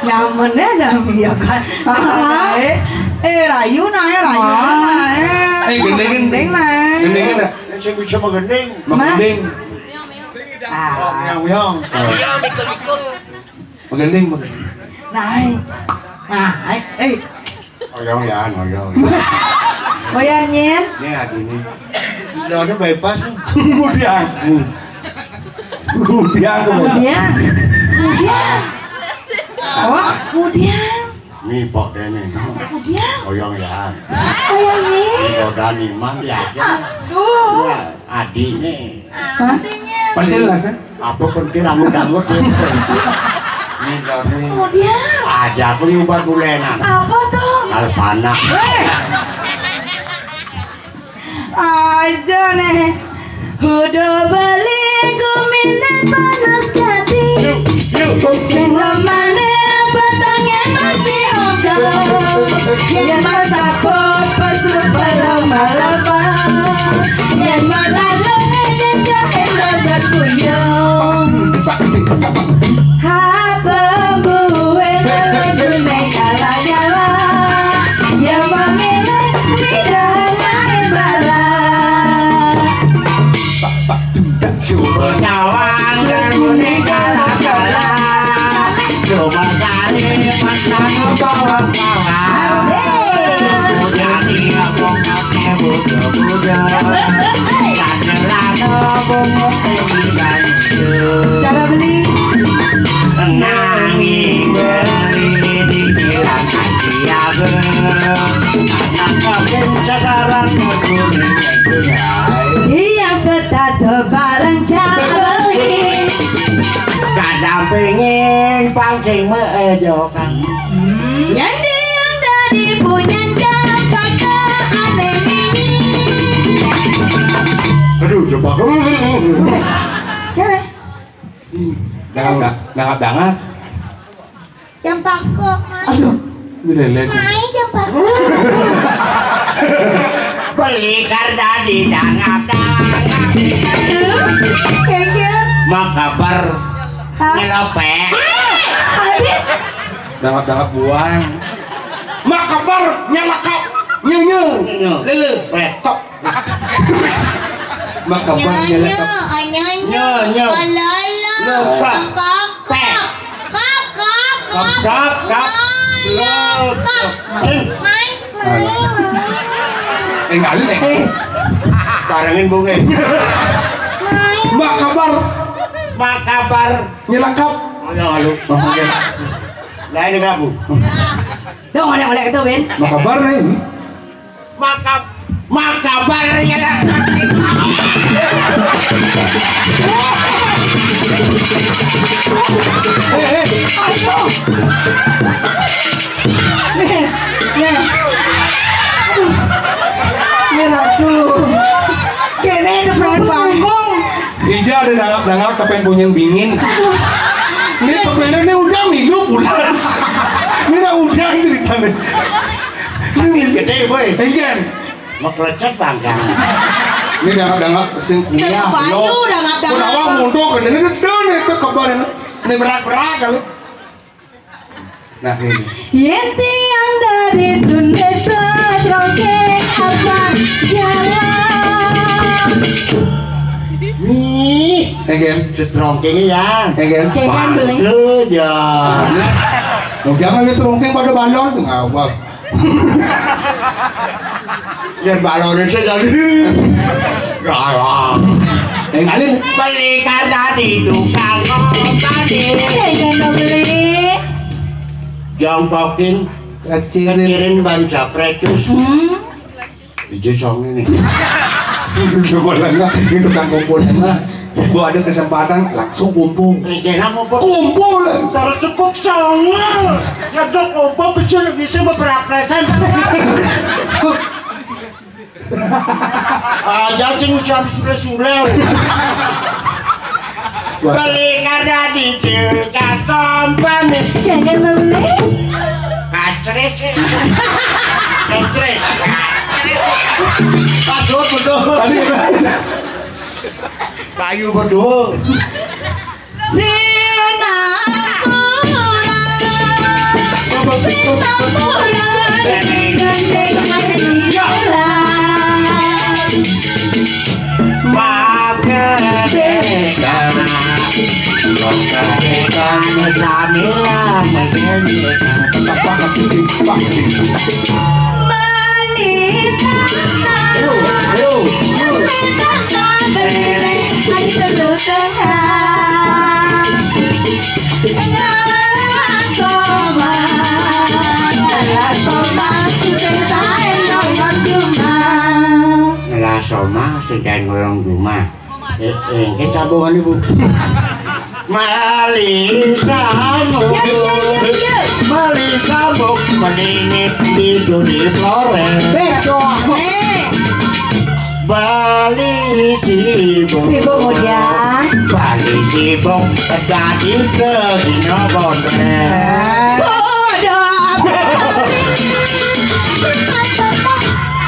Nyaman ya, nyaman ya, kan? Ah. Eh, eh, rayu nah, eh, rayu nah, eh. Eh, gending, gending nah, eh. Gending, gending. Sing bisa menggending. Menggending. Ah. Yang, yang. Menggending, menggending. Nah, eh. Nah, eh, eh. Oyong ya, oyong. Oyong, Nyin. Ini adine. Udah ada bypass nih. Kemudian. Hmm. Kemudian, kemudian. Kemudian. Kemudian. Oh, kemudian. Nih, pok dene. Kemudian. Oyong ya. Oyong, Nyin. Ini kok Dani, Mang, ya, aja. Aduh. Ya, adine. Hah? Pentil lah, San. Apa pentil rambut-rambut ya? Ini tadi. Kemudian? Ada aku nyubat bulenan. Apa tuh? Kalpana. Weh. Aja nih. Hudo beli gumine panas gati. Yuk, yuk. Sing lemane batangnya masih oga. Yen masaput pesu pelama-lama. Yen malalung nyenjak ing lebat kuyung. Apa buwe lelodune kala-kala. Ya mamile lidah main barang. Suku nyawang garune kala-kala. Cuma sari matang bawang-bawang. Asik. Jadi apa ngake budo-budo. Kandelano bungut tinggi banyu. Cara beli. Nanging beli di bilang aji abe. Anak kawin sasaran kuning. Iya. Setato bareng cak beli. Kada pengin pancing meejokan. Yang diam dari punyan jampaka aneh ini. Aduh, coba. Kere. Dangap, dangap, dangap. Yang pako, Mai. Aduh, ini lele. Mai yang pako. Beli kardadi dangap-dangap. Thank you. Makabar. Hah? Nyelope. Ah, Adit. Dangap-dangap buang. Makabar nyelekap. Nyenye. Nyenye. Lele. Weh. Tok. Makabar nyelekap. Nyo, nyo. Nyo, nyo. Alala. Lo, kak. Kakak. Kak, kak, kak. Kap, kap, kap. Lo, kak. Mai, mai, mai. Eh, ngalih, eh. Barengin bunge. Mai. Makabar. Makabar. Nyelekap. Ayo, lu. Oh, oke. Lah, ini kamu. Dong, oleh-oleh itu, Win. Makabar nih. Maka, maka barengnya lah. Eh, eh. Aduh. Nih, nih. Aduh. Nih, aduh. Kene depan panggung. Ija ada nangap-nangap kepen punya bingin. Ini kepennya ini udah milu pulas. Ini udah udah ceritanya. Sakit gede, boy. Enggak. Mau kelecet bangkang. Ini dangak-dangak sing kuliah. Bayu dangak-dangak. Kunawa mundur ke ini, dene itu kebal ini. Ini berak-berak kali. Nah, ini. Yen tiang dari Sunda setrongkeng apa jalan? Nih, Egen. Setrongkeng ya. Egen. Egen, beli. Lu ya. Mau jangan ini setrongkeng pada balon tuh ngawak. Yen balone sing jadi galak. Yang kali beli karena di tukang ngobati. Tega no beli. Jongkokin kecirin, kecirin ban sapretus. Hmm. Ijo song ini. Coba lengah itu kan kumpul lengah. Gua ada kesempatan langsung kumpul. Eh, kena kumpul. Kumpul. Cara tepuk songol. Ngetuk kumpul pecel bisa beberapa persen sama. Aja sing ucap sule-sule. Beli kada di dekat company. Jangan beli. Kacres. Kacres. Kacres. Aduh, betul. Tadi kita Bayu berdua. Sinampura, Sinampura, gandeng Sinampura. Makedeka, makedeka, samian makedeka. Bali sana. Yo, yo, yo. Bali sana, bali, bali, bali, bali, bali. Ngelah soma sing kae ngorong rumah. Eh, eh, engke cabungan ibu. Mali sambung. Ya, ya, ya, ya. Mali sambung, mali ini di duri flores. Becok, nih. Bali sibuk. Sibuk, Muda. Bali sibuk, dadi ke dino bonten. Padha Bali.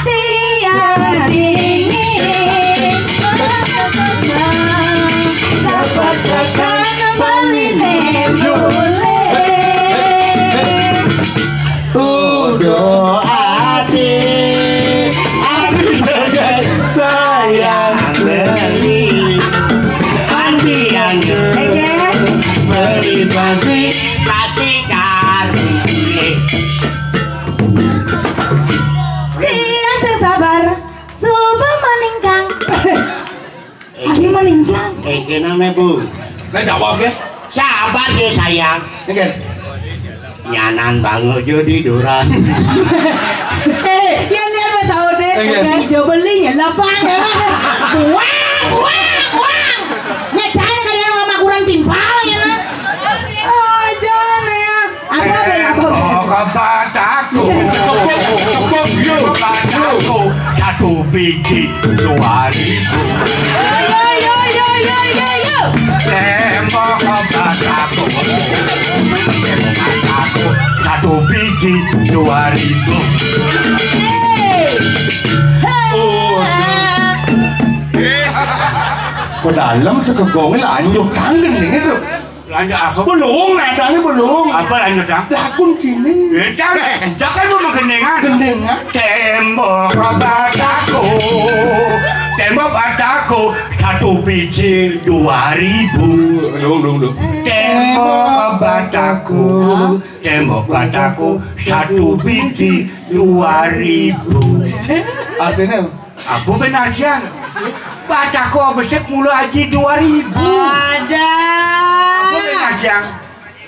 Tiang dingin. Cepet tekan Baline mulih. Udo ati, ati saja sayang beli. Andi, andi. Ege. Beli pasti, pasti kari. Dia sesabar, suba maningkang. Adi meninggal. Eh, kenapa, Bu? Nah, jawab ya. Sabar ya, sayang. Oke. Nyanan banget jadi duran. Eh, lihat-lihat Mas Saud deh. Oke. Yang hijau beli ya lapang ya. Buang, buang, buang. Nya cahaya kadang sama kurang timpal ya. Oh, jangan ya. Apa beda apa? Tembok bataku. Bataku. Satu biji dua ribu. Yo, yo, yo, yo, yo, yo. Tembok bataku. Bataku. Satu biji dua ribu. Hei. Hei. Kok dalam sekegongnya lanjut kangen nih, gitu. Lanjut apa? Belum, nadanya belum. Apa lanjut, Cang? Lagun sini. Eh, Cang, eh, Cang kan mau gendingan. Gendingan. Tembok bataku, tembok bataku, satu biji dua ribu. Dong, dong, dong. Tembok bataku, tembok bataku, satu biji dua ribu. Artinya? Apa benar, Cang? Bataku besek mula haji dua ribu. Ada. Apa benar, Cang?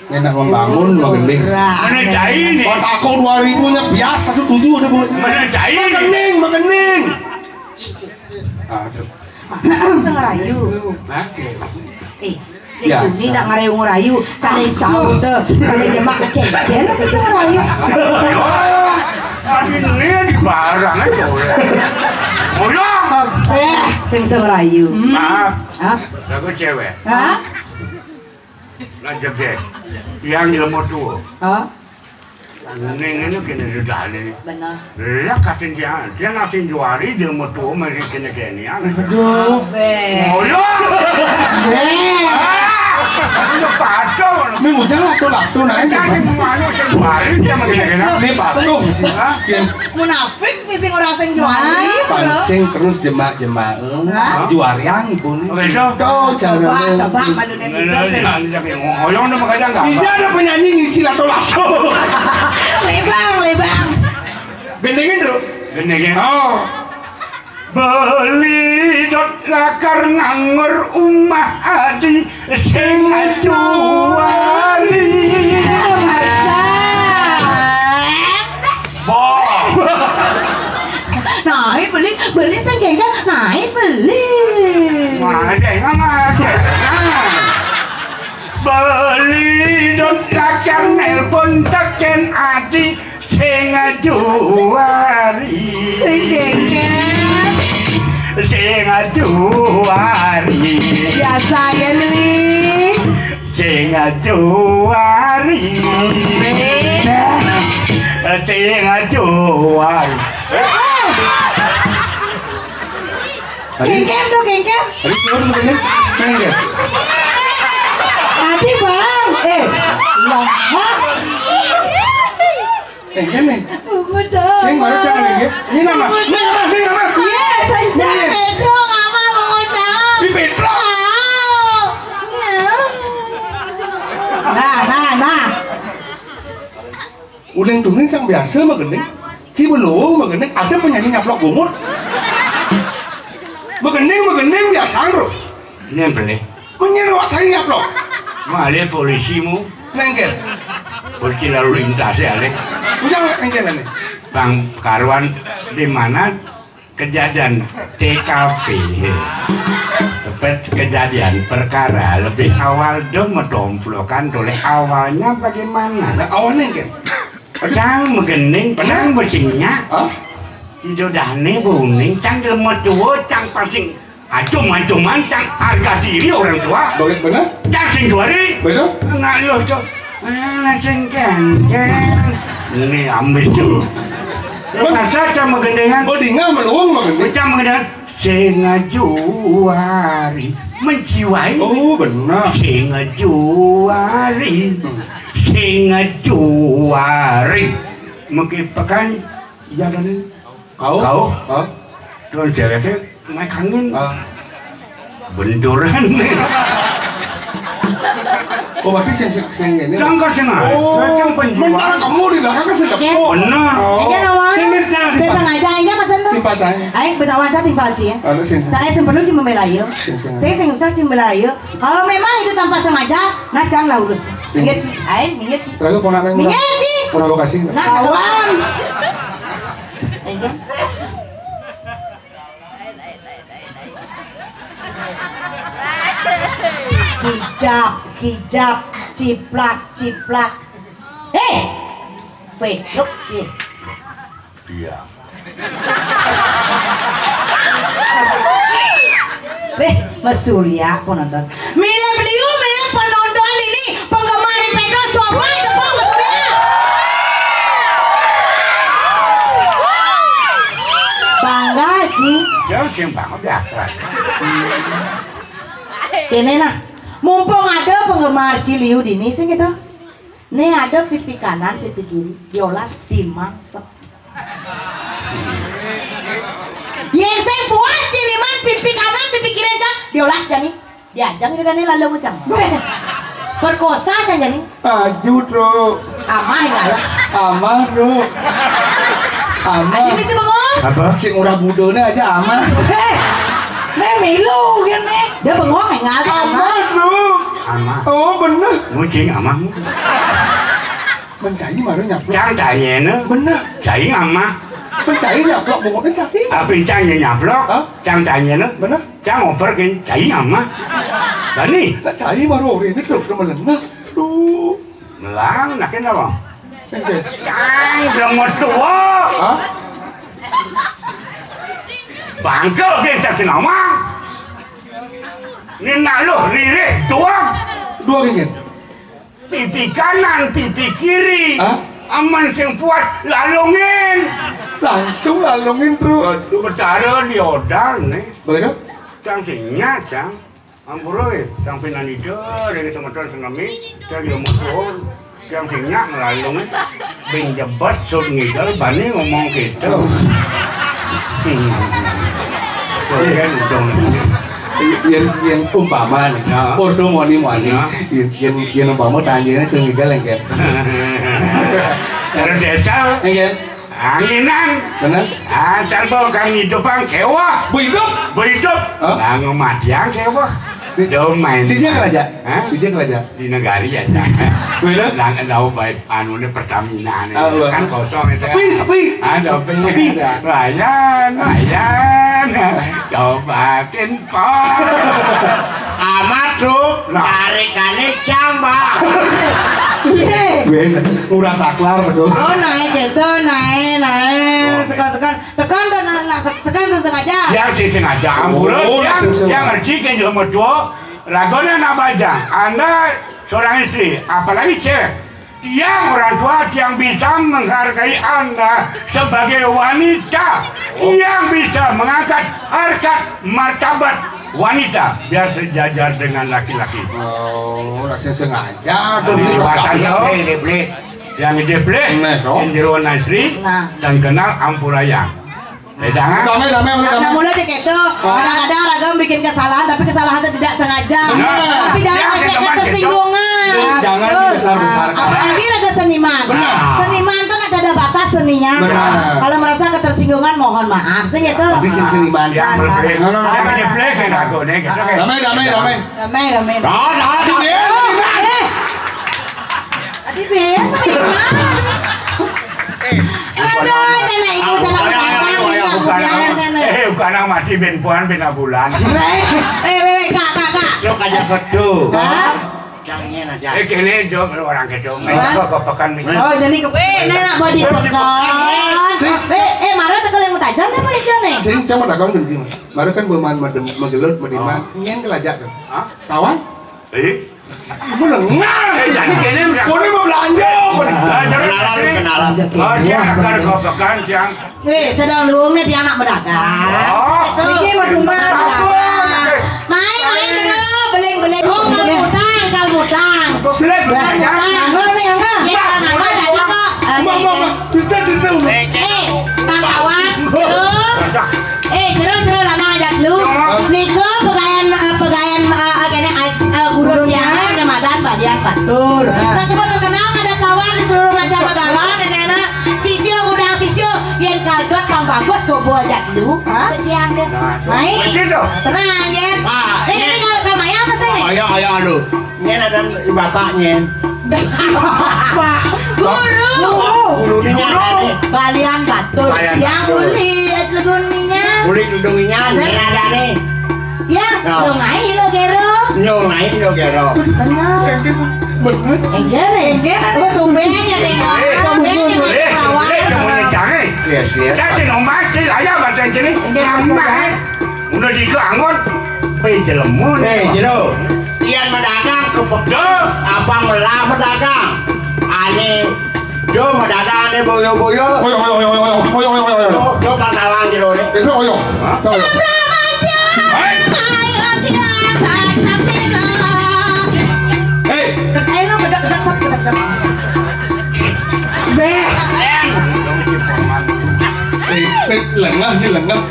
Enak membangun, mau gending. Murah. Mana cai nih? Bataku dua ribu nya biasa tuh tujuh ada, Bu. Mana cai nih? Makening, makening. Aduh. Sing ngerayu. Hah? Eh, ya, ini nak ngerayu-ngerayu, saling saut deh, saling nyemak, keken sing ngerayu. Tadi ini barang aja. Oh ya. Eh, sing ngerayu. Maaf. Hah? Aku cewek. Hah? Lanjut deh. Yang ilmu tua. Hah? Ning ini kene sudah nih. Bener. Lah katin dia, dia nasi juari dia mau tuh mari kene kene. Aduh. Be. Oh ya. Be. Ini patuh. Ini bujang lah tuh lah tuh naik. Jadi mana sih juari dia mau kene kene. Ini patuh sih. Munafik sing orang sing juari. Pancing terus jemak-jemak. Juari yang ibu nih. Tuh, coba, coba malu netizen sih. Ngoyong udah makanya enggak. Bisa ada penyanyi ngisi lato-lato. Lebang, lebang. Gendengin dulu. Gendengin. Oh. Beli dot lakar nganggur umah adi sing juari. Boh. Nah, beli, beli sing gengkel. Nah, beli. Mana ada yang nggak ada. Beli dot lakar nelpon teken adi sing juari. Sing gengkel. Sing juari. Biasa ya, Li. Sing juari. Sing juari. Gengkel tuh, gengkel. Tadi turun mungkin. Gengkel. Tadi, Bang. Eh, lah. Eh, ini. Buku cowok. Sing baru cang lagi. Ini nama. Ini nama, ini nama. Iya, saja. Pedro, mama mau cowok. Di Pedro. Nah, nah, nah. Uling tungling sang biasa mah gending. Si belum mah gending. Ada penyanyi nyaplok bungut. Mah gending, mah gending biasa, bro. Ini yang beli. Menyeruak saya nyaplok. Mah ada polisimu. Nengkel. Polisi lalu lintas ya, Lek. Udah nengkel nih. Bang Karwan di mana kejadian T K P? Tempat kejadian perkara lebih awal dong mendomplokan oleh awalnya bagaimana? Nah, awalnya kan? Cang megening, cang besinyak. Hah? Jodahne buning, cang lemot tua, cang pasing. Acum-acuman cang harga diri orang tua. Bagus bener. Cang sing juari. Betul. Anak lu tuh. Anak sing kengkeng. Ini ambis tuh. Lu masa cang magendengan? Bodinga meluung magendengan. Cang magendengan. Sing juari. Menjiwai. Oh, benar. Sing juari. Hmm. Sing juari. Mungkin pekan jalan. Kau? Kau? Hah? Terus dia kata, naik angin. Ah. Benturan. Oh, berarti sing, sing, sing ini. Cangkar sing ada. Oh, cang penjual. Mencari kamu di belakang kan sedep. Iya. Benar. Oh. Iya, Roman. Sing mirip cang. Saya sengaja, iya, Mas Endo. Timpal cang. Ayo, betawa aja timpal, Ci, ya. Ada sing. Tak, eh, sing perlu, Ci, membela, yuk. Sing, sing. Saya sing usah, Ci, membela, yuk. Kalau memang itu tanpa sengaja, nah, cang lah urus. Sing. Minggir, Ci. Ayo, minggir, Ci. Lalu, ponakan minggir, Ci. Orang lokasi. Nah, kawan. Enggak. Kijap, kijap, ciplak, ciplak. Eh, pedok, Ci. Iya. Beh, Mas Surya, penonton. Mila beliau, mila penonton ini, penggemar Pedro, coba tepuk Mas Surya. Bangga, Ci. Ya, sing banget biasa. Kene nah, mumpung ada penggemar Ciliu dini, sing gitu. Nih ada pipi kanan, pipi kiri, diolas timang sep. Yén sing puas ciniman pipi kanan, pipi kiri, Cang, diolas jani. Diajang itu dani lalu ngucang. Perkosa, Cang, jani. Aju, Bro. Amah enggak ya? Amah, Bro. Amah. Ini sih bengong. Apa? Sing urah budone aja amah. Eh, nih milu kan nih. Dia bengong enggak ada amah. Amah, Bro. Amah. Oh, bener. Ngucing amah. Mencai baru nyaplok. Cang tanyena. Bener. Cai amah. Mencai nyaplok bengong mencai. Tapi cang nyaplok. Hah? Cang tanyena. Bener. Cang oper kan cai amah. Bani. Nak cai baru ini terus melengah. Duh. Melang, nak kenapa? Sengke. Cang, belum mau tua. Hah? Bangkel ke cak nama. Ini nak lu ririh tua. Dua gini. Pipi kanan, pipi kiri. Hah? Aman sing puas lalungin. Langsung lalungin, Bro. Waduh, betara diodal nih. Begitu? Cang sing nyak, cang. Ampura, eh, cang pinanida, dari semeton senemi, cang yo musuh. Cang sing nyak ngelalung, eh. Bing jebes, sut ngidel, bani ngomong gitu. Hmm. Bagian untung. Yen, yen umpama nih, ya. Ordo moni-moni. Ya. Yen, yen, yen umpama tanjine sing ngidel engke. Terus desa. Iya. Anginan. Bener. Ah, sarbo kang hidupang kewah. Bu hidup. Bu hidup. Hah? Lah ngematian kewah. Di, domain. Di Jakarta aja. Hah? Di Jakarta aja. Di negari ya. Bener. Lah tahu baik anune Pertamina nih. Ah, kan kosong itu. Sepi, sepi. Ada sepi. Sepi. Layan, layan. Coba Pak. Amat, Truk. Nah. Tarikane cang, Pak. Piye? Weh, ora saklar, Truk. Oh, naik gitu, naik, naik. Oh. Sekan, sekan, sekan, sekan, sekan, sekan, sekan aja. Ya, sing sengaja. Ampura, oh, yang, sing sengaja. Yang ngerti kan juga mertua. Lagone anak bajang. Anda seorang istri, apalagi cewek. Tiang orang tua, tiang bisa menghargai Anda sebagai wanita. Oh. Tiang bisa mengangkat harkat martabat wanita biar sejajar dengan laki-laki. Oh, lah sing sengaja. Nah, dong, ini ini Pak Tando. Beli, beli, beli. Yang ide beli, nah, dong. Yang jeroan asli, nah. Dan kenal ampurayang. Wedangan. Dame, dame, dame, dame. Nah, mulai cek itu, kadang-kadang ragam bikin kesalahan, tapi kesalahan itu tidak sengaja. Benar. Tapi jangan sampai ketersinggungan. Jangan dibesar-besarkan. Apalagi raga seniman. Benar. Seniman tuh ada, ada batas seninya. Benar. Kalau merasa ketersinggungan, mohon maaf, sih gitu. Tapi sing seniman. Nah, nah, nah. Yang jeblek, yang ragu, nih, gitu, kan. Dame, dame, dame. Dame, dame. Dah, dah, dah. Eh. Adi ben, aduh, jana iku, jana penantang, ini mah bukan, eh, bukan nang mati ben puan, ben bulan. Eh, eh, eh, Kak, Kak, Kak. Lo kaya kedo. Hah? Jangan aja. Eh, kene, Jo, orang kedo. Hah? Ke, ke pekan, nih. Oh, jadi ke, eh, ini nak body pekan. Sing. Eh, eh, marah tekel yang tajam nih, Pak Ijo, nih? Sing, cuma dagang, Bang, Jim. Marah kan bermain medem, megelut, mediman. Oh. Nyen kelajak, tuh. Hah? Tawang? Eh? Kamu lengah. Eh, jadi kene udah. Kone mau belanja, kone. Ah, jangan kenalan, jadi kenalan. Oh, dia akan kau pekan, Jang. Eh, sedang luwung nih, dia anak pedagang. Oh. Itu. Iki mau dumah. Apa? Main, main dulu, beling, beling. Oh, kal mutang, kal mutang. Beling, beling. Kal mutang. Anggur nih, anggur. Ya, anggur tadi kok. Eh, Mbak, Mbak, Mbak. Bisa, bisa, Mbak. Eh, Bang Kawan, terus. Eh, jero, jero, lanang aja lu. Niku pegayan, eh, pegayan, eh, eh, kene, eh, eh, gurun tiangan, nemadan balian batur. Nah, semua terkenal ada kawan di seluruh macam negara, nenek-nenek, sisio, udang sisio, yen kalgot pang bagus, gobo aja lu. Hah? Keciang deh. Nah, tuh. Main. Betul tuh. Tenang, Jen. Ah, eh, ini kalau kalau Maya apa sih, nih? Ayo, ayo, lu. Nyen ada bapak nyen. Pak guru. Guru. Guru. Balian batur. Balian batur. Yang uli, eh, celegun minyak. Uli gedung minyak, nah. Nyen ada nih. Ya, nah. Nyong ae lo gero. Nyong ae lo gero. Bener. Bener. Engger, engger. Oh, tumben ya, Dek. Eh, tumben ya, eh, Pak Kawan. Eh, semuanya jangan. Yes, yes. Saya sih ngomong sih, ayah bahasa sini. Engger, ngomong, eh. Udah dianggut, pe jelema. Eh, jero. Ian medagang ke pe-, abang melah medagang. Ane, jo medagang ane boyo-boyo. Oyo, oyo, oyo, oyo, oyo, oyo, oyo, oyo. Jo, jo pasalan jero ne. Itu oyo. Hah? Oyo. Hei. Hei. Eh, lo gedek, gedek, sep, gedek, gedek. Beh. Eh, eh, lengah, ini lengah.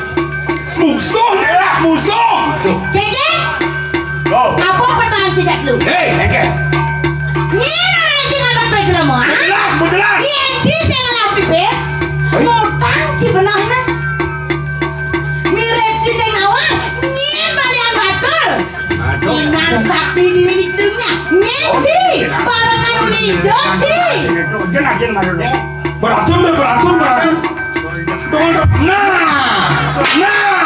Musuh, ya, musuh. Keke? Oh. Apa pertanyaan sidak lu? Hei, Keke. Nyina nanti ngadep bejremo, ha? Jelas, jelas. Yenci sing ngadep pipis. Hei. Mutang ci benahna. Mirip ci sing nawang, nyen balian batur. Aduh. Inan sakti di dunia. Nyen ci, barengan uli ijo ci. Itu, dia lagi malu. Beracun, ber-, beracun, beracun. Tunggu, tunggu. Nah, nah.